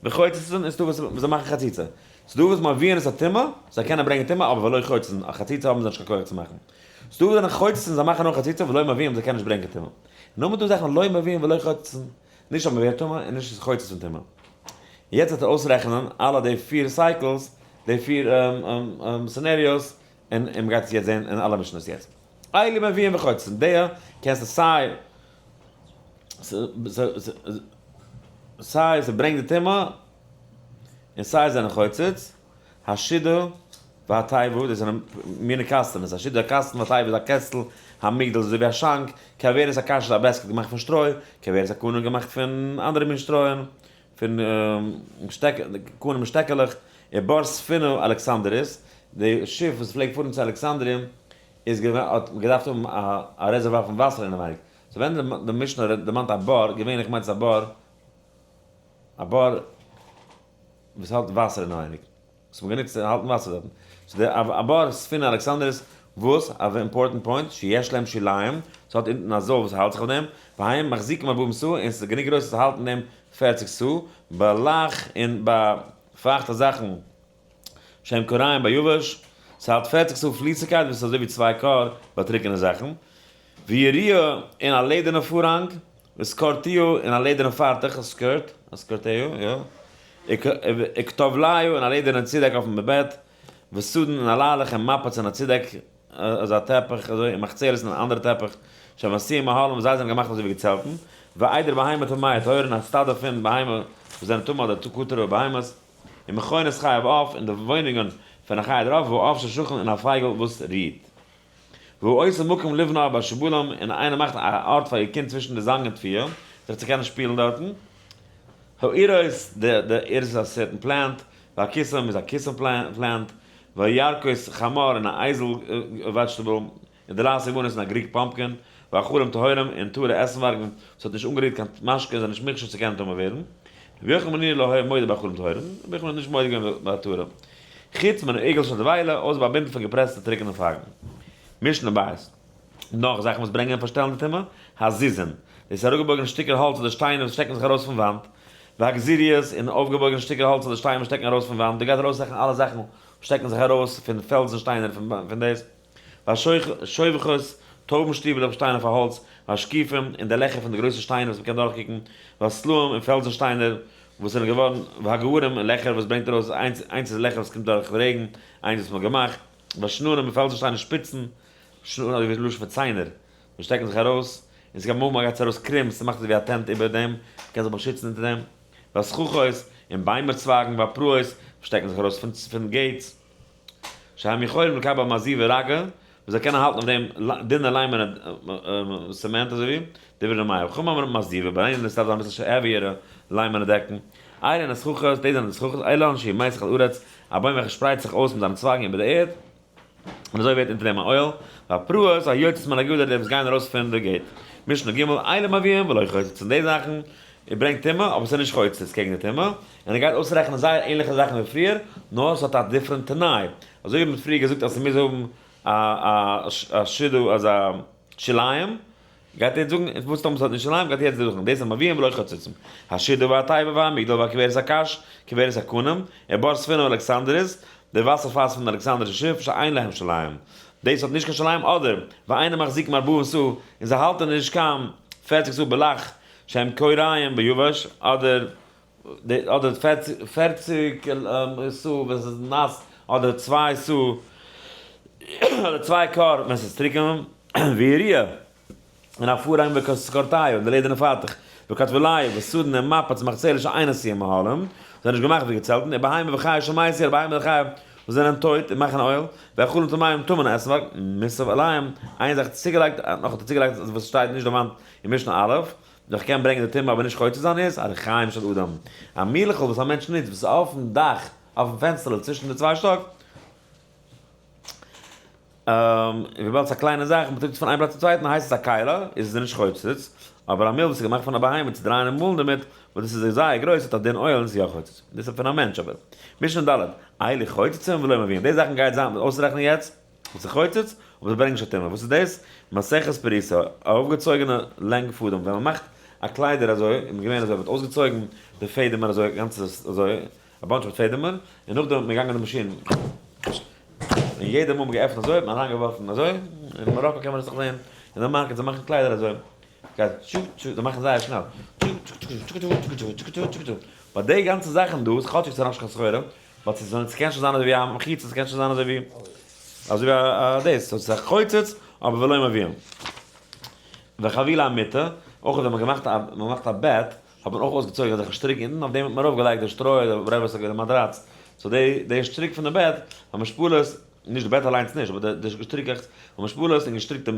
וחוצצין און ס'דא וואס זיי מאכן חציצה. ס'דא וואס מביאין את הטומאה, זיי קענען ברענגען טומאה אבער ולא חוצצין, א חציצה האבן זיי נישט קיין כח צו מאכן. ס'דא וואס זענען חוצצין זיי מאכן נאר חציצה ולא מביאים זיי קענען נישט ברענגען טומאה. נאר דא זאכן לא מביאים ולא חוצצין, נישט אז מ'ווערט טמא און נישט איז חוצץ פון טומאה. יעצט וועט ער אויסרעכענען אלע די פיר cycles, די פיר scenarios, און און מ'גייט עס יעצט זען אין אלע משניות יעצט. אלו מביאים וחוצצין, די קענסטו סיי סיי ס'ברענגט די טומאה און סיי זענען חוצץ, השידה והתיבה, דאס זענען מיני קאסטענעס, השידה א קאסטן והתיבה איז א קעסטל, המגדל איז אזוי ווי א שאנק, כוורת הקש איז א basket געמאכט פון שטרוי, כוורת הקנה געמאכט פון אנדערע מין שטרויען, פון קנים און שטעקעלעך, ובר ספינה אלכסנדרית, די שיף וואס פלעגט פארן צו אלכסנדריה איז געווען האט געדארפט האבן א רעזערוואר פון וואסער אינעווייניג, so ווען די משנה דערמאנט א בור, געווענליך מיינט עס א בור, א בור וואס האלט וואסער אינעווייניג, וואס מ'האט גענוצט צו האלטן וואסער דארטן. so די הבור ספינה אלכסנדרית, וואס, א important point, שיש להם שוליים, ס'האט אונטן א זויל וואס האלט זיך אויף דעם, והם מחזיקים ארבעים סאה, און ס'איז גענוג גרויס צו האלטן דעם 40 סאה, בלח און ביי פייכטע זאכן שהם כורעים ביבש, ס'האלט 40 סאה פליסיגקייט וואס איז אזוי ווי צוויי כור ביי טרוקענע זאכן, ויריעה און א לעדערנע פארהאנג, וסקורתיה און א לעדערנע פארטעך, א skirt, א סקורתיה, יא, וכתובליא און א לעדערנע צודעק אויפן בעט, וסדין און א ליילעך און מפץ און א צודעק, אזא טעפיך אזוי, און מחצלת און אן אנדערע טעפיך, שהם עשויים אהלים וואס זיי זענען געמאכט אזוי ווי געצעלטן, ועדר בהמה טמאה טהורה און א סטאדע פון בהמה וואס זענען טמא אדער כתר'ע בהמות, און מכונות חיה ועוף און די וואוינונגען פון א חיה דערויף, ועוף ששכן און א פייגל וואס רוהט. והעושה מקום לבנו בשבלים, און איינער מאכט א ארט פאר איר קינד צווישן די זאנגען תבואה, זיך צו קענען שפילן דארטן. האירוס, די די אירוס איז א certain plant, והקיסם איז א קיסם plant, והירקות חמור און א אייזל vegetable, און דלעת יוונית און א Greek pumpkin, ואכלים טהורים און טהור'ע עסנווארג וואס האט נישט אנגערירט קיין משקה און זענען נישט מוכשר צו קענען טמא ווערן. רבי יוחנן בן נורי לא היה מודה באכלים טהורים, רבי יוחנן האט נישט מודה געווען ביי טהור'ע. חוץ מן העגל של דבילה, אויסער ביי א בינטל פון געפרעסטע טרוקענע פייגן. משנה בית. נאך זאכן וואס ברענגען און פארשטעלן די טומאה, הזיזין, דאס איז אראפגעבויגענע שטיקער האלץ אדער שטיינער וואס שטעקן זיך ארויס פון וואנט, והגזיריות, און אויפגעבויגענע שטיקער האלץ אדער שטיינער וואס שטעקן ארויס פון וואנט, דא גייט ער אויסרעכענען אלע זאכן. שטעקן זיך ארויס פון פעלזן שטיינער פון דאס, והשובכות, טויבן שטיבלעך וואס שטייען אויף א האלץ, והשקיפים, און די לעכער פון די גרויסע שטיינער וואס מ'קען דורכקוקן, והסלעים, און פעלזן שטיינער וואס זענען געווארן, והגרים, און לעכער וואס ברענגט ארויס, איינס איינס איז לעכער וואס קומט דורך רעגן, איינס וואס מ'האט געמאכט, והשננים, און פעלזן שטיינער שפיצן, שננים אזוי ווי לשון פון ציינער, וואס שטעקן זיך ארויס, און ס'קען אמאל גייט עס ארויס קרום, ס'מאכט אזוי ווי א tent איבער דעם, מ'קען זיך באשיצן אונטער דעם. והסככות, און ביימער צווייגן, והפרעות, וואס שטעקן זיך ארויס פון gates. שהם יכולים לקבל מעזיבה רכה, וואס זיי קענען האלטן אויף דעם דינע ליימענע צעמענט אזוי ווי, דברי ר' מאיר. חכמים אומרים מעזיבה, ביי איינער עס דארף זיין אביסל heavy ערע ליימענע דעקן. אלו הן הסככות, דאס זענען די סככות, אילן שהוא מיסך על הארץ, א בוים וועלכע שפרייט זיך אויס מיט זיינע צווייגן איבער די ערד, און אזוי ווערט אונטער דעם א אוהל, והפרעות היוצאות מן הגדר די וואס גייען ארויס פון די gate. משנה ג', אלו מביאין ולא חוצצין די זאכן, ער ברענגט טומאה אבער ס'איז נישט חוצץ קעגן די טומאה, און ער גייט אויסרעכענען זייער ענליכע זאכן ווי פריער, נאר ס'האט א different תנאי, אזוי ווי מ'האט פריער געזאגט אז ס'מוז האבן א א שידו אזא שוליים, גייט ער יעצט זאגן, וואס טאמער ס'האט נישט שוליים, גייט ער יעצט זאגן, דאס איז מביאין ולא חוצצין, השידה והתיבה והמגדל והכוורת הקש, כוורת הקנים, ובור ספינה אלכסנדרית, די וואסער פאס פון די אלכסנדרישע שיף, שאין להם שוליים, דאס האט נישט קיין שוליים, אדער, ואינם מחזיקים ארבעים סאה, און זיי האלטען נישט קיין פערציג סאה בלח, שהם כורעים ביבש, אדער אדער 40 סאה ווען ס'איז נאס, אדער צוויי סאה, אדער צוויי כור ווען ס'איז טרוקען, והיריעה, און א פארהאנג וכורתיא, און די לעדערנע פארטוך, וכתבולייא, וסדין און מפץ מחצלת שאין עשויים אהלים, זענען נישט געמאכט ווי געצעלטן, ובהמה וחיה שמתו, און בהמה און חיה וואס זענען טויט און מאכן אוהל, ואכלום טמאים טמא'נע עסנווארג, מוסף עליהם, איין זאך צוגעלייגט, נאך האט ער צוגעלייגט וואס שטייט נישט דערמאנט אין משנה א', נאר כ'קען ברענגען די טומאה אבער נישט חוצץ זיין איז, הריחיים של אדם, א מילכל וואס א מענטש נוצט וואס איז אויפן דאך, אויפן פענסטערל צווישן די צוויי שטאק, וויבאלד ס'איז א קליינע זאך, מ'טראגט עס פון איין פלאץ צום צווייטן, הייסט עס א כלי, איז עס נישט חוצץ, אבער א מיל וואס איז געמאכט פון א בהמה צו דרייען און מאלן דערמיט, וואס דאס איז זייער גרויס, האט א דין אוהל און איז יא חוצץ. דאס איז פון א מענטש אבער. משנה ד', אלו חוצצין ולא מביאין, די זאכן גייט זיין אויסרעכענען יעצט וואס איז חוצץ, אבער זיי ברענגען נישט א טומאה. וואס איז דאס? מסכת פרוסה, א אויפגעצויגענע לענג פאדעם, ווען מ'מאכט א קליידער אזוי, איז געווען אזוי, מ'האט אויסגעצויגן די פעדעמער אזוי, גאנצע אזוי, א bunch מיט פעדעמער, און נאכדעם האט מען געגאנגען די מאשין, און יעדע מאל מ'האט געעפנט אזוי האט מען אריינגעווארפן אזוי, אין מאראקא קען מען עס נאך זען, אין די market זיי מאכן קליידער אזוי, גייט טשו טשו, זיי מאכן זייער שנעל, טשו טשו טשו טשו טשו טשו טשו טשו טשו, but די גאנצע זאכן דא איז כאטשיג ס'איז נאכנישט קיין סחורה, but ס'איז ס'קען שוין זיין אזוי ווי א מחיצה, ס'קען שוין זיין אזוי ווי אזוי ווי א דאס, so ס'איז א חוצץ אבער ולא מביאים. וחבילי המיטה, אויך ווען מ'האט געמאכט א מ'מאכט א בעט, האט מען אויך אויסגעצויגן אזעלכע שטריק אונטן, אויף דעם האט מען ארויפגעלייגט די שטרוי אדער whatever ס'איז געווען די מאטראץ, so די די שטריק פון די בעט והמשפלות, נישט די בעט אליינס נישט, אבער די שטריקעכץ והמשפלות און געשטריקטע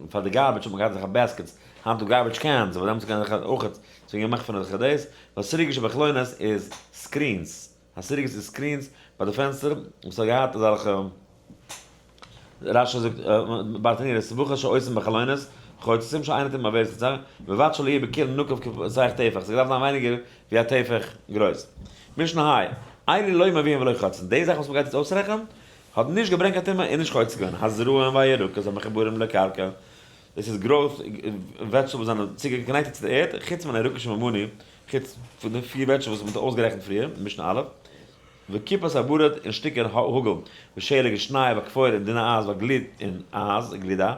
פאר די garbage האט מען געהאט אזעלכע baskets, היינט דא garbage cans, אבער דעמאלטס איז געווען אזעלכע אויך, ס'איז געווען געמאכט פון אזעלכע דאס, והסריגות שבחלונות איז screens, הסריגות איז screens ביי די פענסטער וואס האט געהאט אזעלכע. רש"י זאגט, ברטנורא, סבכות שעושים בחלונות, חוצצים שאין הטומאה מעוברת לצד, ובלבד שלא יהיה בקיר נקוב כסך טפח, ס'האט געדארפט זיין ווייניגער ווי א טפח גרויס. משנה ה', אלו לא מביאין ולא חוצצין, די זאך וואס מ'גייט יעצט אויסרעכענען, האט נישט געברענגט קיין טומאה און נישט חוצץ געווען, הזרעים והירקות המחוברים לקרקע, דאס איז growth vegetables זענען צוגע connected צו די ערד, חוץ מן הירקות שמנינו, חוץ פון די פיר vegetables וואס מ'האט אויסגערעכנט פריער, משנה א'. וכיפת הברד און שטיקער האגל, ושלג און שניי, והכפור און דינע אייז, והגליד און אייז, גלידה,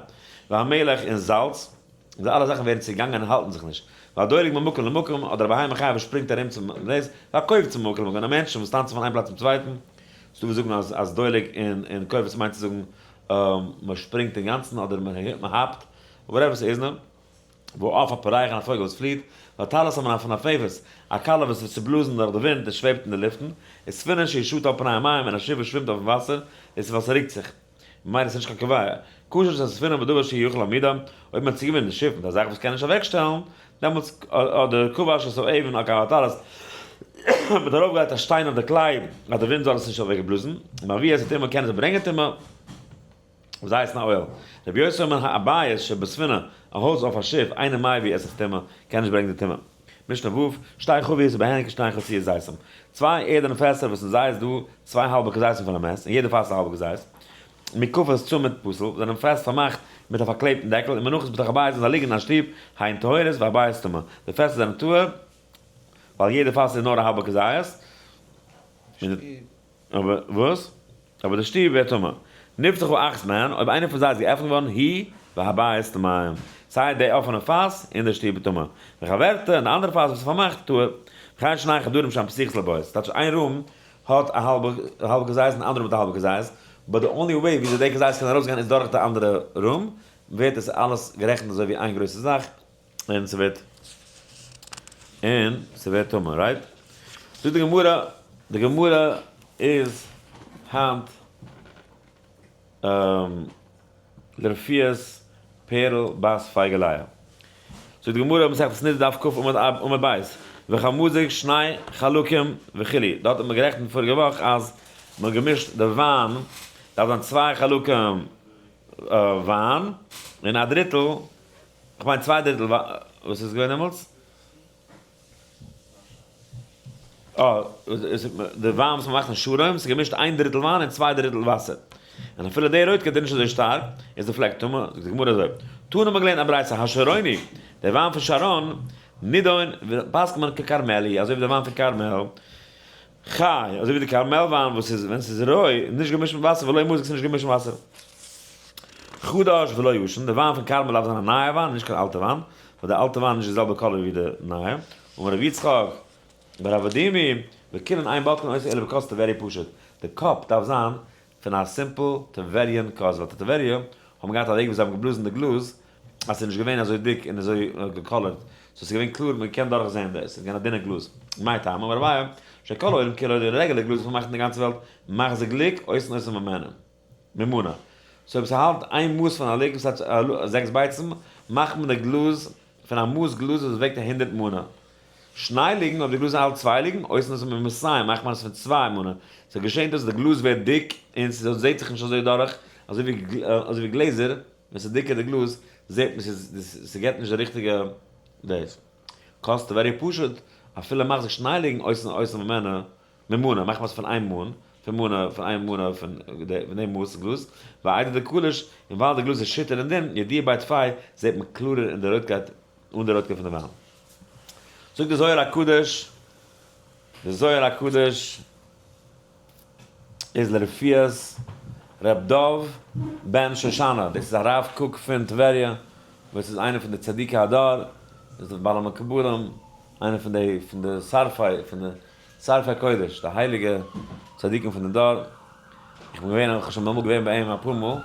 והמלח און זאלץ, די אלע זאכן ווערן צעגאנגען און האלטן זיך נישט. והדולג ממקום למקום, אדער א בהמה חיה וואס שפרינגט ארום צום דאס, והקופץ ממקום למקום, און א מענטש וואס טאנצט פון איין פלאץ צום צווייטן, ס'דא וואס זאגן אז אז דולג און און קופץ מיינט צו זאגן מען שפרינגט אינגאנצן אדער מען האפט, whatever ס'איז נאר. והעוף הפורח און א פויגל וואס פליט, והטלית המנפנפת, א כלה וואס איז צובלאזן דורך די ווינט און שוועבט אין די לופטן, וספינה שהיא שטה על פני המים און א שיף וואס שווימט אויפן וואסער, דאס איז ווייל ס'רוקט זיך, ממילא איז נישט קיין קובע. קשר את הספינה בדבר שהוא יכול להעמידה, אויב מען האט צוגעבינדן די שיף מיט א זאך וואס קען נישט אוועקשטעלן, דעמאלטס אדער כבש את האבן על גבי הטלית, מען האט ארויפגעלייגט א שטיין אויף די כלי אז די ווינט זאל עס נישט אוועקבלאזן, מביא את הטומאה קען עס ברענגען טומאה. וואס הייסט אן אוהל? רבי יוסי אומר הבית שבספינה, א הויז אויף א שיף, אינו מביא את הטומאה, קען נישט ברענגען די טומאה. משנה ו', שתי חביות ובהן כשני חצאי זיתים. צוויי ערדענע פעסער וואס אין זיי איז דא צוויי האלבע כזיתים פון א מעס, אין יעדע פאס א האלבע כזית. מוקפות צמיד פתיל, זענען פעסט פארמאכט מיט א פארקלעבטן דעקל, ומונחות בתוך הבית און זיי ליגן אין א שטוב, הן טהורות והבית טמא. די פעסער זענען טהור, ווייל יעדע פאס איז נאר א האלבע כזית. אבער וואס? אבער די שטוב ווערט טמא. נפתחו אחת מהן, אויב איינער פון זיי איז געעפנט געווארן, היא והבית טמאים. סיי די אפענע פאס און די שטוב איז טמא. וחברתה, און די אנדערע פאס וואס איז פארמאכט, טהור. וכן שני חדרים שהן פתוחות לבית. טייטש איין room האט א האלבע כזית און די אנדערע room האט א האלבע כזית, but די only way וויאזוי די כזית קען ארויסגיין איז דורך די אנדערע room, ווערט עס אלעס גערעכנט אזוי ווי איין גרויסע זאך, און ס'ווערט און ס'ווערט טמא, right? זאגט די גמרא, די גמרא איז היינט לרפואת פערל בת פייגא לאה. זאגט די גמרא מסכת נדה דף כ עמוד ב', וכמזג שני חלקים וכו', דארט האט מען גערעכנט פאריגע וואך אז מען האט געמישט די וויין, דארף זיין צוויי חלקים וויין און א דריטל כ'מיין צוויי דריטל וואס איז געווען דעמאלטס? אה, די וויין וואס מ'מאכט אין שרון, ס'איז געמישט איין דריטל וויין און צוויי דריטל וואסער. און אפילו די רויטקייט איז נישט אזוי שטארק, איז די פלעק טמא, זאגט די גמרא אזוי, תנא האט מען געלערנט א ברייתא, השרוני, די וויין פון שרון, נידון, פסק'נט מען ככרמלי, אזוי ווי די וויין פון כרמל. חי, אזוי ווי די כרמל וויין וואס איז ווען ס'איז רוי, נישט געמישט מיט וואסער, ולא מוזג ס'איז נישט געמישט מיט וואסער. חדש ולא ישן, די וויין פון כרמל דארף זיין א נייע וויין, נישט קיין אלטע וויין, ווייל די אלטע וויין איז נישט די זעלבע color ווי די נייע. אמר רבי יצחק בר אבדימי, וכולן אין בודקין אותו אלא בכוס טבריה פשוט, די cup דארף זיין פון א simple Tiverian כוס, ווייל די טבריה האבן געהאט א וועג ווי זיי האבן געבלאזן די גלאז אז ס'איז נישט געווען אזוי דיק און אזוי געקאלערט, so ס'איז געווען קלאר מען קען דורך זעהן דאס, ס'איז געווען א דינע גלאז. מאי טעמא אמר אביי, שכל העולם כולו די רעגולער גלאז וואס מ'מאכט אין די גאנצע וועלט מחזיק לוג עושין אותו ממנה. ממנה. so אויב ס'האלט איין מאס פון א לוג וואס האט זעקס ביצים, מאכט מען די גלאז פון א מאס גלאז וואס וועגט א הונדרעט מנה. שני לוגין, אויב די גלאז האלט צוויי לוגין, עושין אותו ממאתים, מאכט מען עס פון צוויי מנה. ס'געשענט אז די גלאז ווערט דיק און ס'זעט זיך נישט אזוי דורך, אזוי ווי גלעזער, ווען ס'איז דיקער די גלאז זעט מען ס'געט נישט די ריכטיגע דאס. קאסט very פשוט, אפילו מחזיק שני לוגין עושין אותו ממנה, ממנה, מאכט מען עס פון איין מאן, פון מנה, פון איין מנה פון די מאס גלאז, ואיידי דקליש, און ווייל די גלאז איז שיטער און דין, ידיע ביה טפי, זעט מען קלארער אין די רויטקייט, אן די רויטקייט פון די וויין. זאגט די זוהר הקדוש, די זוהר הקדוש איז לרפואת ר' דוב בן שושנה, דאס איז הרב קוק פון טבריה, וואס איז איינער פון די צדיקי הדור, איז די בעל המקובלים, איינער פון די פון די שרפי פון די שרפי קודש, די הייליגע צדיקים פון די דור, איך בין געווען, איך האב שוין אמאל געווען ביי אים אפאר מאל,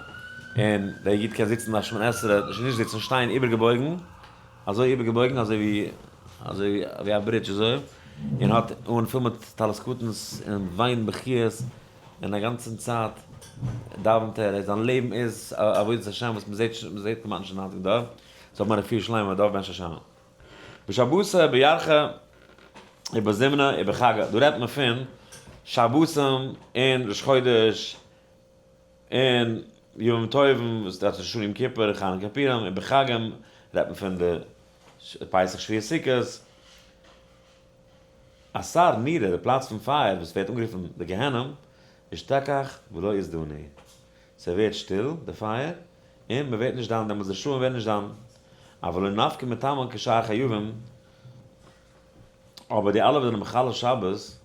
און דער איד קען זיצן א שמונה עשרה, נישט זיצן, שטיין איבערגעבויגן, אזוי איבערגעבויגן אזוי ווי אזוי ווי א bridge אזוי, און האט אן פול מיט טלית קטן'ס און וויינט בכיות, און א גאנצן צייט דאווענט ער, זיין לעבן איז עבודת השם וואס מ'זעט מ'זעט כמעט נישט אין היינטיגן דור, זאל האבן א רפואה שלימה דוב בן שושנה. בשבתא בירחא ובזמנא ובחגא, דא רעדט מען פון שבתים און ראש חודש און ימים טובים וואס דארט איז ראש השנה יום כיפור חנוכה פורים און בחגים רעדט מען פון די פסח שבועות סוכות, אתר נורא די פלאץ פון פייער וואס ווערט אנגערופן די גיהנום, אשתכח ולא אזדוני, ס'ווערט שטיל די פייער און מ'ווערט נישט דן דעמאלטס די רשעים ווערן נישט דן, אבל לא נפקי מתמן כשאר חייבים, אבער די אלע וואס זענען מחלל שבת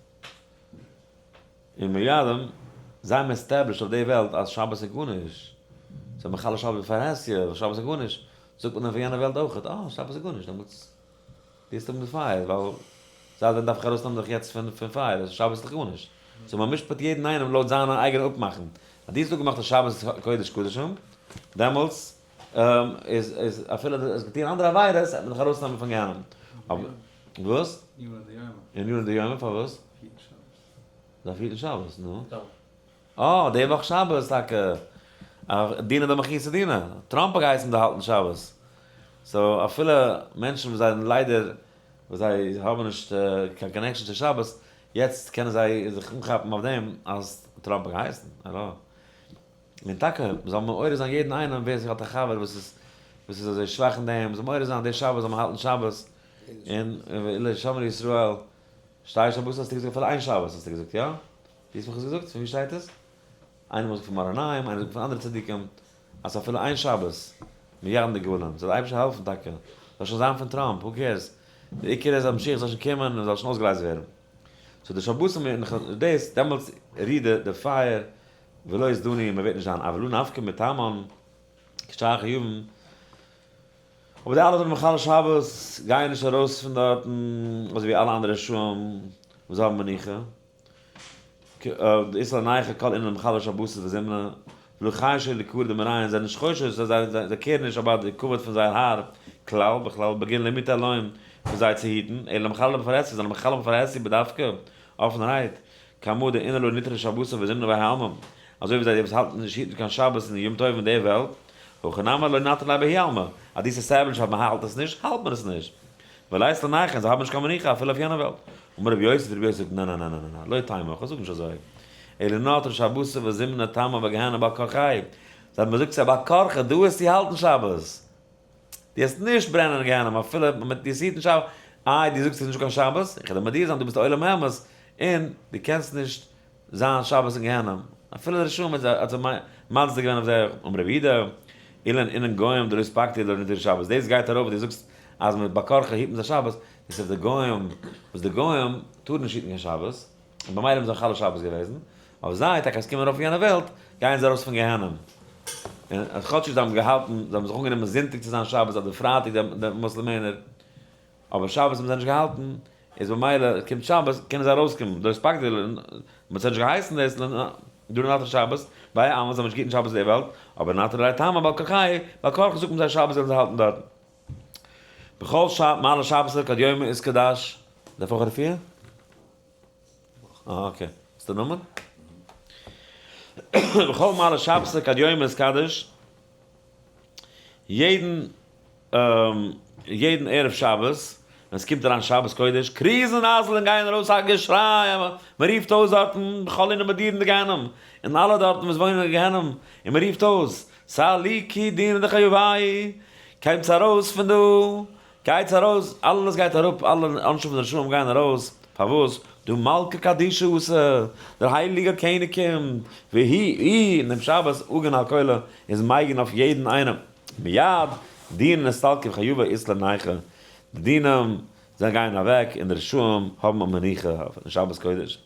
און מועדים, זיי האבן established אויף די וועלט אז שבת איז גארנישט, זיי מחלל שבת בפרהסיא, שבת איז גארנישט, זאגט מען דען פון יענע וועלט אויכעט, אה שבת איז גארנישט, דעמאלטס דו האסט האבן די פייער, ווייל זייט ווען דארף איך ארויסנעמען דיך יעצט פון פייער, עס איז שבת איז דאך גארנישט. so מען משפט יעדן איינעם לויט זיינע אייגענע אפמאכן. אז דו האסט אפגעמאכט אז שבת איז קודש קדשים, דעמאלטס איז איז אפילו דו האסט געטון אנדערע עבירות, וועט מען דיך ארויסנעמען פון גיהנום. אבער וואס? ענינא דיומא פארוואס? דארף היטן שבת, נו. אה, די וואך שבת טאקע. דינא דמלכותא דינא. טראמפ האט געהייסן די האלטן שבת. so אפילו מענטשן וואס זענען ליידער וואס זיי האבן נישט קיין connection צו שבת, יעצט קענען זיי זיך אנכאפן אויף דעם אז טראמפ האט געהייסן. האלא. און טאקע, מ'זאל מעורר זיין יעדן איינעם ווער ס'האט א חבר וואס איז וואס איז אזוי שוואך אין דעם, זאל מעורר זיין די שבת זאל מען האלטן שבת, און ולשמר ישראל שתי שבתות האסטו געזאגט אפילו איין שבת האסטו געזאגט יא? ווי האסט מיך עס געזאגט? פון ווי שטייט עס? איינער זאגט פון מאור עיניים, איינער זאגט פון אנדערע צדיקים, אז אפילו איין שבת, מיד נגאלין, זאל די אייבערשטער העלפן טאקע, זאל שוין זיין פון טראמפ, who cares, די עיקר איז אז משיח זאל שוין קומען און זאל שוין אויסגעלייזט ווערן. so די שבתים און דאס, דעמאלטס רירט די די פייער ולא יזדוני און מען ווערט נישט זיין אבל לא נפקא מטעמן כשאר חיובים, אבער די אלע זענען מחלל שבת גייען נישט ארויס פון דארטן אזוי ווי אלע אנדערע רשעים וואס האבן מנוחה. דאיסלא נייחא כל אינן מחלל שבתות וזימנא, ולא חיישי לקרא דמריין זענען נישט חושש אז זיי קערן נישט אבאוט די כבוד פון זייער האר כלל בכלל בגין לימיט אליין פון זיי צו היטן, אלא מחלל בפרהסיא זענען מחלל בפרהסיא בדווקא אפענערהייט, כאמור דאינן לא נטרין שבתא וזימנא בהאי עלמא, אזוי ווי זיי די וואס האלטן נישט היטן קיין שבת און יום טוב אין די וועלט, הכא נמי לא נטרין ליה בהאי עלמא, אז דאס establish אז מען האלט עס נישט, האלט מען עס נישט. ולית להו נייחא, זיי האבן נישט קיין מנוחה אפילו אויף יענע וועלט. אמר רבי יוסי, רבי יוסי זאגט, ניין ניין ניין ניין ניין, לא תימא, איך זאג נישט אזוי. אלא נטרי שבתא וזימנא תמן בגיהנם בעל כרחייהו. זיי האבן געזאגט ס'איז א בעל כרחא, דא איז צו האלטן שבת. דו וועסט נישט ברענען אין גיהנם אפילו מיט דו היטן שבת. איי דו זאגסט ס'איז נישטא קיין שבת? איך וועל דיר מודיע זיין דו ביסט עולם האמת און דו קענסט נישט זיין שבת אין גיהנום, אפילו די רשעים האט זיי מצדיק געווען אויף זיי אויך, אמר רבי יהודה, אילן אינן גוים דלא הספקתי דלא נטרי שבת, דאס גייט ארויף וואס דו זאגסט אז מיט בעל כרחך היט מען זיך שבת, דאס איז אויף די גוים, וואס די גוים טארן נישט היטן קיין שבת, און במילא האבן זיי מחלל שבת געוועזן, אויף זיי טאקע אז קומען ארויף אין יענע וועלט, גייען זיי ארויס פון גיהנום, און כאטשיג זיי האבן געהאלטן, זיי האבן זיך אנגענומען זונטאג צו זיין שבת אדער פרייטאג די מוסלמענער, אבער שבת האבן זיי נישט געהאלטן, איז במילא קומט שבת קענען זיי ארויסקומען, דאס פאקט די מען האט נישט געהייסן דאס דא נאטר שבת, ביי עם זיי האבן נישט געהיטן שבת אין די וועלט, אבער נאטר לי טעמא בעל כרחי, בעל כרחך זאגט מען זיי שבת זאלן זיי האלטן דארטן. בכל שעה מעלה שבת לקד יומא איז קדש, דארף אויך א רפואה? אה okay, איז די נאמען? בכל מעלה שבת לקד יומא איז קדש, יעדן יעדן ערב שבת ווען עס קומט אריין שבת קודש כרוזין אזלין גייען ארויס א געשריי מען רופט אויס דארטן בכל אינם בדירין דגיהנום און אלע דארטן וואס וואוינען אין גיהנום און מען רופט אויס סליקו דינא דחייביא קומטס ארויס פון דא גייטס ארויס, אלעס גייט אראפ, אלע אנשי פון די רשעים גייען ארויס, פארוואס? דא מלכא קדישא אתא, דער הייליגער קעניג קומט, והוא אין דעם שבת אגן על כולא, איז מגין אויף יעדן איינעם, מיד דינין אסתלקו וחייבא אית להו נייחא, די דינים זיי גייען אוועק און די רשעים האבן א מנוחה אויפן שבת קודש.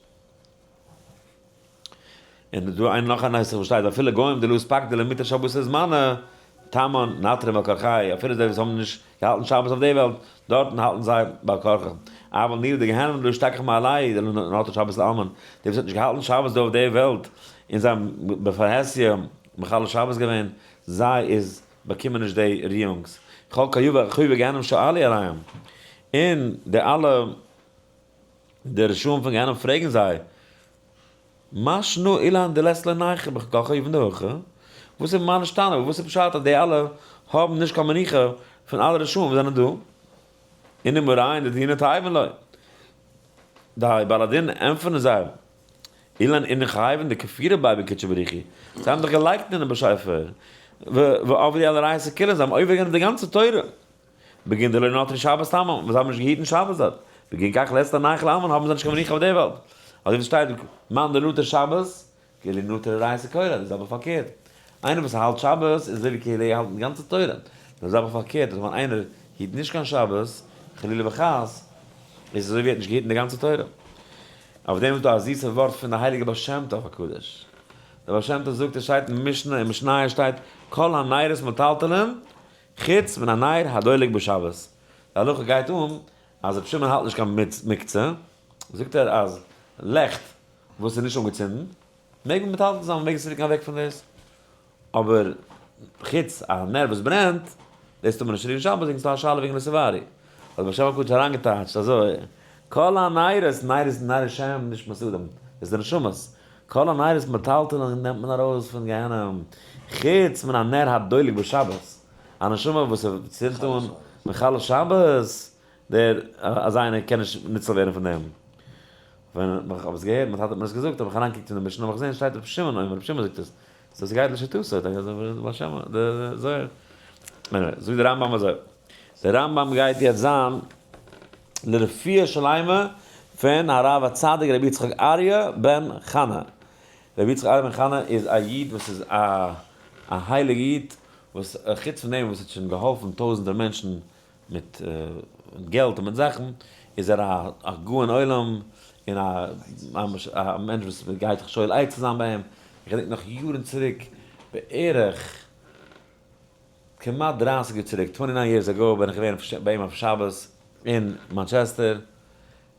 און דא איין נאך א נוסח וואס שטייט אפילו גוים דלא הספקתי למיתר שבת זמנה תמן נטרין בעל כרחייהו אפילו די וואס האבן נישט געהאלטן שבת אויף די וועלט דארטן האלטן זיי בעל כרחם אבל נראה דגיהנום דלא אשתכח מעלייהו דלא נטר שבת לעלמין די וואס האט נישט געהאלטן שבת דא אויף די וועלט און זיי האבן בפרהסיא מחלל שבת געווען זיי איז באקומען נישט די ריאונגס כל כיובע חייבי גיהנום שאלי עליהם און די אלע די רשעים פון גיהנום פרעגן זיי, מה שנא אילן דלית ליה נייחא בכך אבן דהכא? וואס איז מה נשתנה? וואס איז פשט אז די אלע האבן נישט קיין מנוחה פון אלע רשעים וואס זענען דא? אינם מראין דדינא תיבין ליה. די בעלי הדין ענטפערן זיי, אילן אינן חייבין דכפירה ביה בקודשא בריך הוא, זיי האבן דאך געלייקנט אינעם באשעפער, ועבדי על אורייתא כולה, זיי האבן עובר געווען אויף די גאנצע תורה. בגין דלא נטרי שבת תמן, וואס זיי האבן נישט געהיטן שבת דארט, בגין כך לית להו נייחא לעלמין האבן זיי נישט קיין מנוחה אויף דער וועלט. אזוי ווי ס'שטייט מאן דנטר שבת, כאילו נטר אורייתא כולה, די זעלבע פארקערט. איינער וואס האלט שבת איז אזוי ווי כאילו ער האלט די גאנצע תורה. די זעלבע פארקערט, אז ווען איינער היט נישט קיין שבת, חלילה וחס, איז אזוי ווי ער האט נישט געהיטן די גאנצע תורה. אויף דעם איז דא א זיסע ווארט פון די הייליגע בעל שם טוב הקדוש. דער בעל שם טוב זאגט, עס שטייט אין משנה, אין משניות שטייט, כל הנרות מטלטלין, חוץ מן הנר הדולק בשבת, די הלכה גייט אן אז רבי שמעון האלט נישט קיין מוקצה, זאגט ער אז לעכט וואס איז נישט אנגעצינדן מעג מען מטלטל זיין, מען מעג עס רוקן אוועק פון דאס, אבער חוץ א נר וואס ברענט, דאס טאר מען נישט רירן שבת וועגן ס'איז דא א שאלה וועגן לא תבערו, האט בעל שם הקדוש אריינגעטייטשט אזוי, כל הנרות, נרות נר שם נשמת אדם, דאס איז די נשמות, כל הנרות מטלטלין נעמט מען ארויס פון גיהנום, חוץ מן הנר הדולק בשבת, א נשמה וואס צינדט אן מחלל שבת, דער אזא איינער קען נישט ניצול ווערן פון דעם. ווען איך האב עס געהערט, מיין טאטע האט מיר עס געזאגט, האב איך אריינגעקוקט אין די משנה האב איך געזען שטייט רבי שמעון אומר, רבי שמעון זאגט עס, so ס'גייט לשיטתו, טאקע אזוי ווי בעל שם, די זוהר. anyway, זאגט דער רמב ם אזוי, דער רמב ם גייט יעצט זיין לרפואה שלימה פון הרב הצדיק רבי יצחק אריה בן חנה. רבי יצחק אריה בן חנה איז א איד וואס איז א א הייליגע איד, וואס חוץ פון דעם וואס האט שוין געהאלפן טויזענטער מענטשן מיט געלט און מיט זאכן, איז ער א גאון עולם. און א ממש א מענטש וואס גייט זיך שואל עצה זיין ביי אים, איך געדענק נאך יארן צוריק, בערך כמעט דרייסיג יאר צוריק, twenty nine years ago, בין איך געווען ביי אים אויף שבת אין מאנטשעסטער,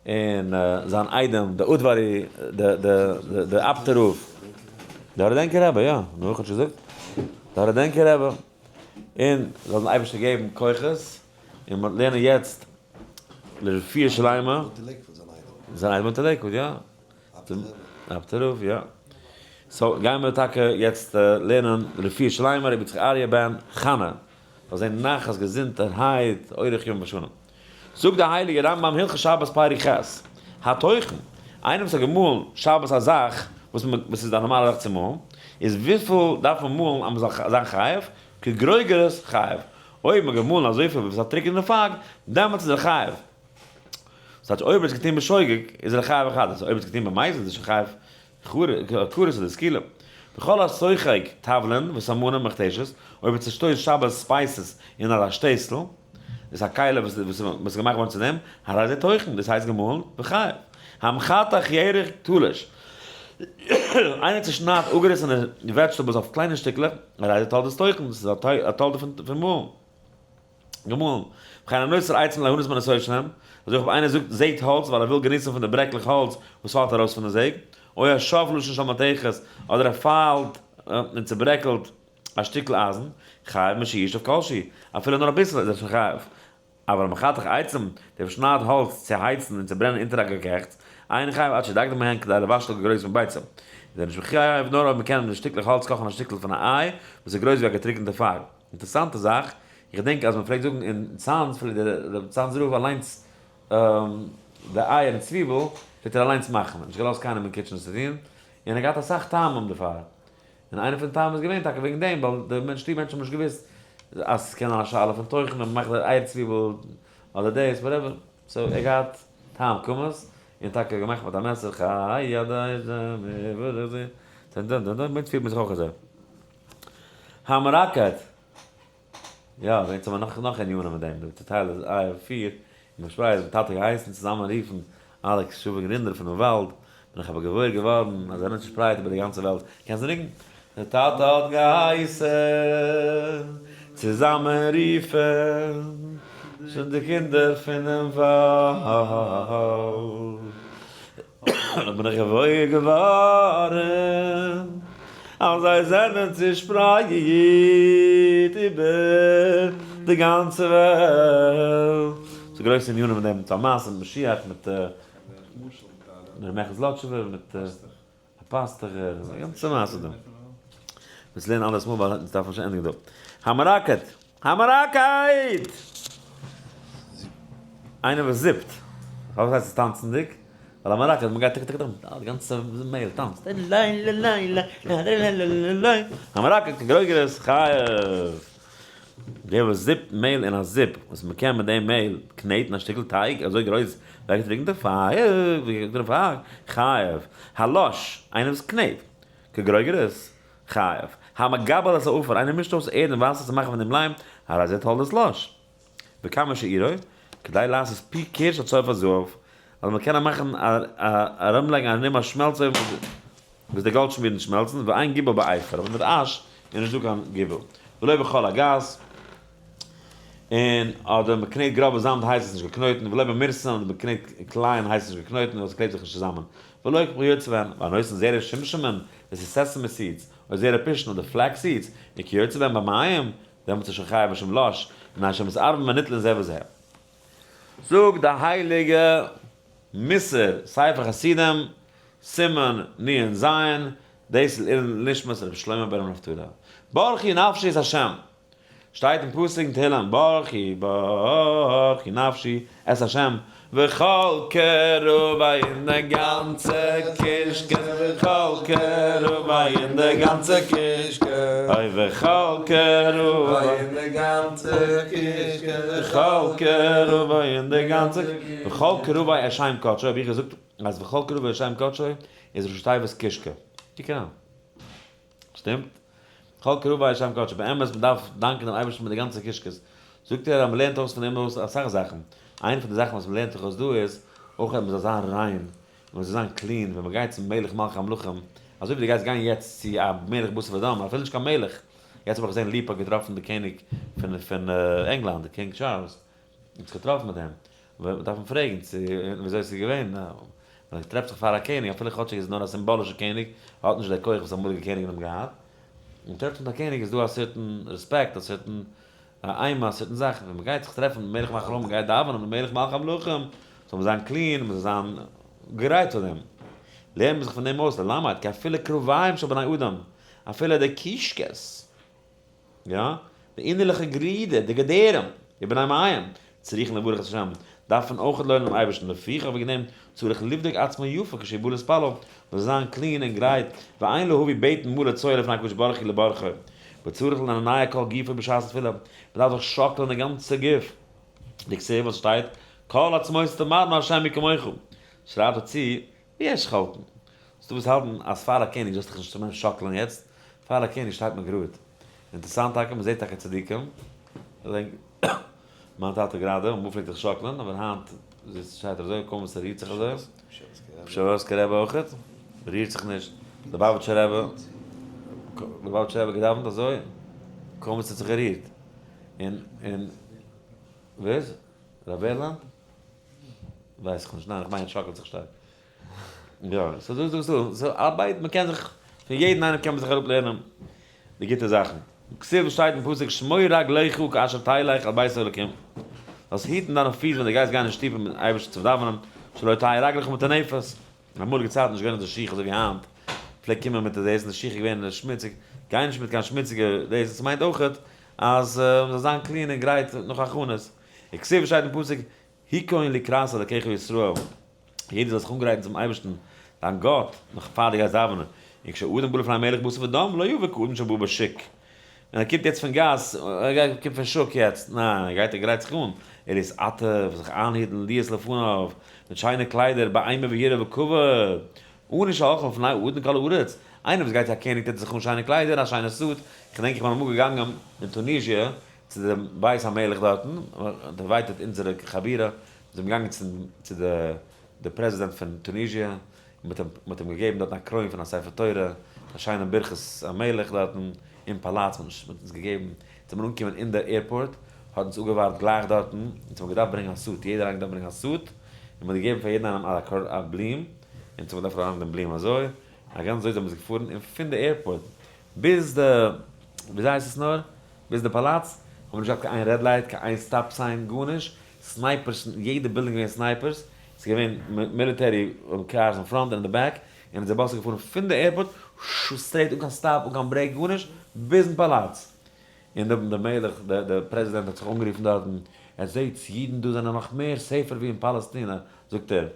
און זיין איידעם די אודווארי, די אפטער רב, די האראדענקער רבי, יא, נו איך האב שוין געזאגט, די האראדענקער רבי, און זאל דער אייבערשטער געבן כוחות, און מיר לערנען יעצט לרפואה שלימה. זיין איידעם אין לעיקוואוד, יא. אפטער רב, יא. so גייען מיר טאקע יעצט לערנען רפואה שלימה, רבי יצחק אריה בן חנה, זאל זען נחת געזונטערהייט אורך ימים ושנים. זאגט דער הייליגער רמב ם הלכות שבת פרק ח', הטוחן, איינער וואס האט געמאלן שבת א זאך וואס וואס איז א נארמאלע זאך צו מאלן, איז וויפיל דארף מען מאלן אז מען זאל זיין חייב? כגרוגרת חייב, אויב מען האט געמאלן אזויפיל ווי עס איז א טרוקענע פייג, דעמאלטס איז ער חייב. ס'טייטש אויב ער האט עס געטון בשוגג איז ער חייב בחטאת, אויב ער האט עס געטון במזיד איז ער שוין חייב כרת אדער סקילה. וכל השוחק תבלין וסמנים במכתשת, אויב ער צעשטויסט שבת spices אין אזא שטעסל, דאס איז א כלי וואס איז געמאכט געווארן צו דעם, הרי זה טוחן, דאס הייסט געמאלן, וחייב. המחתך ירק תלוש, איינער צעשניידט אפגעריסענע vegetables אויף קליינע שטיקלעך, הרי זה תולדת טוחן, דאס איז א תולדה פון מאלן. געמאלן. וכן הנותר עצים ליהנות מנשוא שלהם, אזוי אויך אויב איינער זאגט זעגט האלץ ווייל ער וויל געניסן פון די ברעקלעך האלץ וואס פאלט ארויס פון די זעג, או השב לשון של מתכת, אדער ער פיילט און צוברעקלט א שטיקל אייזן, חייב משישאף כל שהוא, אפילו נאר אביסל איז ער שוין חייב. אבל המחתך עצים, דער וואס שניידט האלץ צו הייצן און צוברענען אונטער א געקעכטס, אינו חייב עד שידקדק בהן כדי לבשל כגרוגרת מביצה, איז ער נישט מחויב נאר אויב מען קען מיט די שטיקלעך האלץ קאכן א שטיקל פון א איי וואס איז גרויס ווי א געטריקענטע פייג. אינטערעסאנטע זאך, איך געדענק אז מען פלעגט זאגן אין צאנז פלעגט דער צאנזער רב אליינס די אייער און צוויבל פלעגט ער אליינס מאכן, נישט געלאזט קיינעם אין kitchen עס צו טון, און ער האט געהאט אסאך טעמים דערפאר, און איינע פון די טעמים איז געווען טאקע וועגן דעם, ווייל די מענטש שטוב מענטשן האבן נישט געוואוסט אז עס קען זיין א שאלה פון טוחן ווען מען מאכט די אייער צוויבל אדער דאס whatever, so ער האט געהאט טעם כמוס, און טאקע געמאכט מיט א מעסער חי מיט פירט מען זיך אויך אזוי. המרקד! יא, אונז האבן נאך נאך ענינים מיט דעם, די צעטייל איז אייער פיר, און ביים שפרייז האט טאטע געהייסן צוזאמען רופן אלע חשובע גרינדער פונעם וואלד, בין איך אבער געוואויר געווארן אז זיי זענען צושפרייט איבער די גאנצע וועלט, קענסט די ניגון? די טאטע האט געהייסן צוזאמען רופן שוין די קינדער פונעם וואלד. בין איך געוואויר געווארן אז זיי זענען צושפרייט איבער די גאנצע וועלט. ס'איז גרויסע ענינים מיט דעם, ס'איז א מעשה מיט משיח מיט ר' מעכל זלאטשובער מיט א פאסטעכער, א גאנצע מעשה דא. מ'מוז לערנען אלעס מאל ווייל אונז דארפן שוין ענדיגן דא. המרקד! המרקד! איינער וואס זיפט. פארוואס הייסט עס טאנצנדיג? ווייל המרקד מ'גייט טק טק טק די גאנצע מעיל טאנצט. המרקד כגרוגרת חייב. דער וואס זיפט מעיל אין א זיפ וואס מ'קען מיט דעם מעיל קנעטן א שטיקל טייג אזוי גרויס ווי א געטריקענטע פייג, חייב. הלש, איינער וואס קנעט. כגרוגרת, חייב. המגבל את העפר, איינער מישט אויס ערד און וואסער צו מאכן פון דעם ליים, הרי זה תולדת לש. וכמה שיעורו, כדי לעשות פי קרש עד סוף הזהב, אז מען קען מאכן א ארומלייגן ארום א שמעלץ אויוון וואס די גאלד שמירן שמעלצן, ואין גיבול באפר, אבער מיט אש איז נישט דא קיין גיבול. ולא בחול הגס, און אדער מען קנעט גראבע זאמד הייסט עס נישט געקנויטן, ולא במורסן, אדער מען קנעט קלייען הייסט עס נישט געקנויטן ווייל עס קלעבט זיך נישט צוזאמען. ולא כיוצא בהן, והנותן זרע שומשמין, דאס איז sesame seeds, או זרע פשתן אדער flax seeds, וכיוצא בהן במים, דעמאלטס איז שוין חייב משום לש, מפני שמתערבין ונתלין זה בזה. זאגט די הייליגע מוסר ספר חסידים, סימן נ ז, דאס איז לעילוי נשמת רבי שלמה בן נפתלי. ברכי נפשי את השם. שטייט אין פסוק אין תהלים, ברכי ברכי נפשי את השם, וכל קרבי אין די גאנצע קישקע, וכל קרבי אין די גאנצע קישקע, אוי וכל קרבי אין די גאנצע קישקע, וכל קרבי אין די גאנצע, וכל קרבי את שם קדשו, האב איך געזאגט אז וכל קרבי את שם קדשו איז ראשי תיבות קישקע, קוק אריין. שטימט? כל קרבי שם קדשו, באמת מען דארף דאנקען דעם אייבערשטן מיט די גאנצע קישקעס, זאגט ער אז מען לערנט אויס פון אים אויס אסאך זאכן, איינע פון די זאכן וואס מען לערנט זיך אויס דא איז, אויך אז מען זאל זיין ריין. מען זאל זיין clean ווען מען גייט צום מלך מלכי המלכים, אזוי ווי דו גייסט גיין יעצט צו א מלך בשר ודם, אפילו נישט קיין מלך, יעצט האב איך געזען ליפא האט געטראפן די קעניג פון פון ענגלאנד, די King Charles, האט זיך געטראפן מיט אים, מען דארף אים פרעגן צו וויאזוי עס איז געווען, ווען ער טרעפט זיך פאר א קעניג, אפילו כאטשיג איז נאר א סימבאלישע קעניג, האט נישט די כח וואס אמאליגע קעניגן האבן געהאט, מען טרעפט זיך מיט א קעניג איז דא א certain respect, א certain אימה, א certain זאך, ווען מען גייט זיך טרעפן מיט מלך מלכי המלכים, מען גייט דאווענען מיט מלך מלכי המלכים, זאל מען זיין clean, מען זאל זיין גרייט פאר דעם. לערנט מען זיך פון דעם אויס, ללמד, כי אפילו קרביים של בני אדם, אפילו די קישקעס, יא, די אינערליכע גרידער, די געדערים, די בני מעיים, צריכין לברך את השם, דארפן אויך לויבן דעם אייבערשטן, לפיכך וועגן דעם צריך לבדוק עצמו יפה כשיבא להתפלל, מ'זאל זיין clean און גרייט, ואין להביא בטן מלא צואה לפני הקדוש ברוך הוא לברכו, וצריך לנענע כל גופו בשעת התפילה, מ'דארף זיך שאקלען די גאנצע גוף, דכתיב וואס שטייט, כל עצמות תאמרנה השם מי כמוך, שרייבט ער צו, ויש חולקין. ס'דא וואס האלטן אז פאר א קעניג זאלסטו דיך נישט צומען שאקלען יעצט, פאר א קעניג שטייט מען גראד. אינטערסאנט טאקע, מ'זעט טאקע צדיקים, כ'דענק מיין טאטע גראדע, אמאל פלעגט זיך שאקלען, אבער היינט זיצט שטייט ער אזוי, קוים וואס ער רירט זיך אזוי. פשעווארסקער רבי אויכעט, רירט זיך נישט. ליובאוויטשער רבי, ליובאוויטשער רבי געדאווענט אזוי, קוים וואס ער האט זיך גערירט. און, און, ווער? רב ערלאנד? ווייס איך נישט, ניין איך מיין ער שאקלט זיך שטארק. יא, so דאס זאגסטו, so ארבייט, מען קען זיך, פון יעדן איינעם קען מען זיך אראפ לערנען די גוטע זאכן. כתיב וואס שטייט אין פסוק שמור רגליך כאשר תלך אל בית האלקים, זאלסט היטן דיינע פיס ווען דו גייסט גיין אין שטוב פונעם אייבערשטן צו דאווענען, שלא תהא רגלך מטנפת, אין אמאליגע צייטן נישט געווען אזוי שיך אזוי ווי היינט, פלעגט קומען מיט דאס און די שיך איז געווען שמוציג, גיי נישט מיט קיין שמוציגע דאס, עס מיינט אויכעט אז מען זאל זיין clean און גרייט נאך הכנות. וכתיב שטייט אין פסוק, הכון לקראת אלקיך ישראל, יעדער זאל זיך אנגרייטן צום אייבערשטן דיין גאט, נאך פאר דו גייסט דאווענען, און כשאדם בא לפני מלך בשר ודם לא יבא כאדם שבא בשוק, ווען ער קומט יעצט פון גאס, ער גייט קומט פון שוק יעצט, ניין, ער גייט ער גרייט זיך אן, ער איז עטף, זיך איינהיטן, להיות לפניו, מיט שיינע קליידער, באימה ויראה וכבוד, אן שהולכין לפני אדון כל הארץ, איינער וואס גייט צו א קעניג טוט ער זיך אן שיינע קליידער, א שיינע suit, כ'דענק איך בין אמאל געגאנגען אין טוניזיע, צו די בית המלך דארטן, דערווייטערט אונזערע חבירה, זיי זענען געגאנגען צו די די פרעזידענט פון טוניזיע, און מ'האט אים מ'האט אים געגעבן דארטן א קרוין פון א ספר תורה, א שיינע ברכת המלך דארטן אין פאלאץ, מ'האט מ'האט אונז געגעבן, זענען מיר אנגעקומען אין די airport, האט אונז אפגעווארט גלייך דארטן, אונז האבן געדארפט ברענגען א suit, יעדער איינער געדארפט ברענגען א suit, און מ'האט געגעבן פאר יעדן איינעם א בלום, אונז האבן געדארפט אריינלייגן דעם בלום אזוי, א גאנץ אזוי זענען מיר געפארן, און פון די airport ביז די, וויאזוי הייסט עס נאר? ביז די פאלאץ, האבן נישט געהאט קיין איין red light, קיין איין stop sign, גארנישט, snipers, אין יעדע בילדינג געווען snipers, ס'איז געווען military cars אין front און אין די back, און אונזער באס איז געפארן פון די airport straight אן קיין stop, אן קיין break, גארנישט, ביזן פאלאץ. און די די מלך, די די פרעזידענט האט זיך אנגערופן דארטן, ער זעהט אידן דא זענען נאך מער safer ווי אין פאלעסטינע, זאגט ער,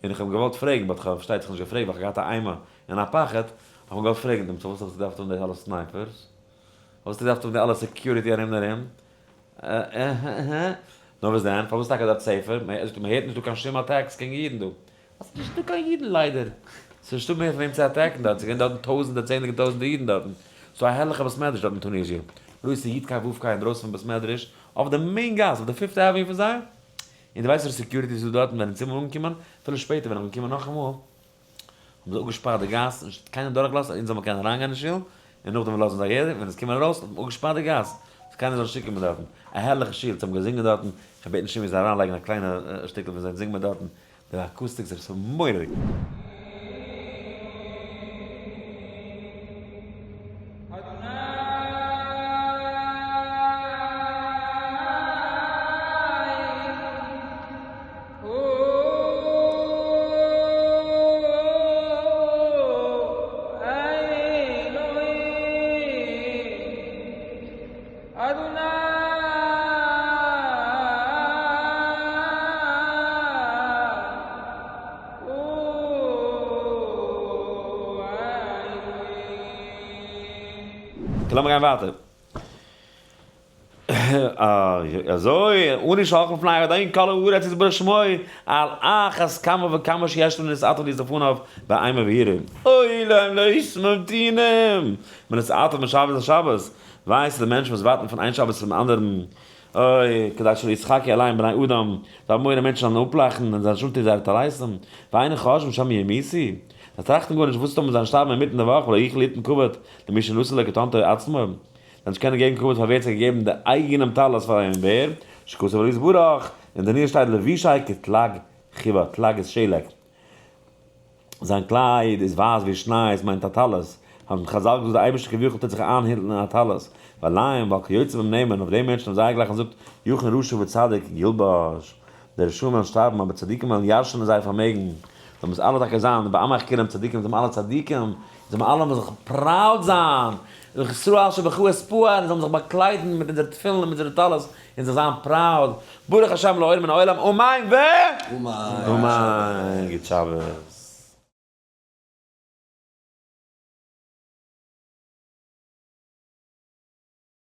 און איך האב אים געוואלט פרעגן, but כ'האב פארשטייט זיך נישט געפרעגט ווייל כ'האב געהאט א אימה און א פחד, איך האב אים געוואלט פרעגן, דעם פארוואס האסטו געדארפט האבן די אלע snipers? פארוואס האסטו געדארפט האבן די אלע security ארום און ארום? אהההה. נאר וואס דען? פארוואס טאקע דארט safer? ער זאגט מ'הערט נישט דא קיין שום attacks קעגן אידן דא. אז ס'איז נישטא קיין אידן ליידער. ס'איז נישטא מער פון וועם צו attack ן דארט. ס'איז געווען דארטן טויזענטער צענדליגער טויזענטער אידן דארטן. ס'איז א הערליכע בית מדרש דארט אין טוניזיע. גרויסע יוד קיי וואו קיי אינדרויסן פון בית מדרש, אויף די main גאס, אויף די Fifth Avenue פון זיי. און דו ווייסט וואס security איז דא דארטן ווען אונז זעמיר אנגעקומען, אפילו שפעטער ווען איך בין געקומען נאכאמאל, האבן זיי אפגעשפארט די גאס, נישט קיינעם דורכגעלאזט אז אונז זאל מען קענען אריינגיין אין שול, און נאכדעם לאזן זיי אהער, ווען אונז קומען ארויס האט מען אפגעשפארט די גאס, אז קיינער זאל נישט צוקומען דארטן, א הערליכע שול, זיי האבן געזינגען דארטן, איך האב בעטן שמעי זאל אריינלייגן א קליינע שטיקל ווען זיי זינגען דארטן, די acoustics איז מורא'דיג. לאמיר גיין ווייטער. אזוי, אן איש האכל פני עדיין כל הארץ יתברך שמו, על אחת כמה וכמה שיש לנו נשאתו להזדפוניו באימה ויראה. אוי להם לאיש ממתינים! מען איז עטף משבת לשבת, ווייסט די מענטשן וואס ווארטן פון איין שבת צום אנדערן. אוי, כדי שלא יצחקו עליהם בני אדם, זיי האבן מורא מענטשן זאלן אפלאכן און זיי זאלן אנטון זייערע טליתים, ואינם חושבים שמא ימותו, זיי טראכטן גארנישט וואס טאמער זיי שטארבן אינמיטן די וואך ולא יוכלו ליתן כבוד למי שנתן לו כתנתו עצמו, זיי נישט קענען געבן כבוד פאר ווער עס האט געגעבן די אייגענעם טלית פאר אים ווער, שכתוב עליו יתברך, אין די ניר שטייט לבושי כתלג חיבה, תלג איז שלג. זיין קלייד איז ווייס ווי שניי, עס מיינט א טלית. האבן חזל געזאגט דער אייבערשטער כביכול טוט זיך איינהילן אין א טלית. ועליהם ועל כיוצא בהם נאמר, אויף די מענטשן האבן זיי גלייך געזאגט, יכין רשע וצדיק ילבש. די רשעים וועלן שטארבן אבער צדיקים וועלן ירש'נען זייער פארמעגן. זאלן מיר אלע טאקע זיין בעמך כולם צדיקים, זאלן אלע צדיקים, זאלן אלע זיך proud זיין, זיך ישראל שבך אתפאר, זאלן זיך באקליידן מיט אונזערע תפילין און מיט אונזערע טלית, און זיך זיין proud, ברוך השם לעולם מן העולם, אמן ו. אמן. אמן. גוט שבת.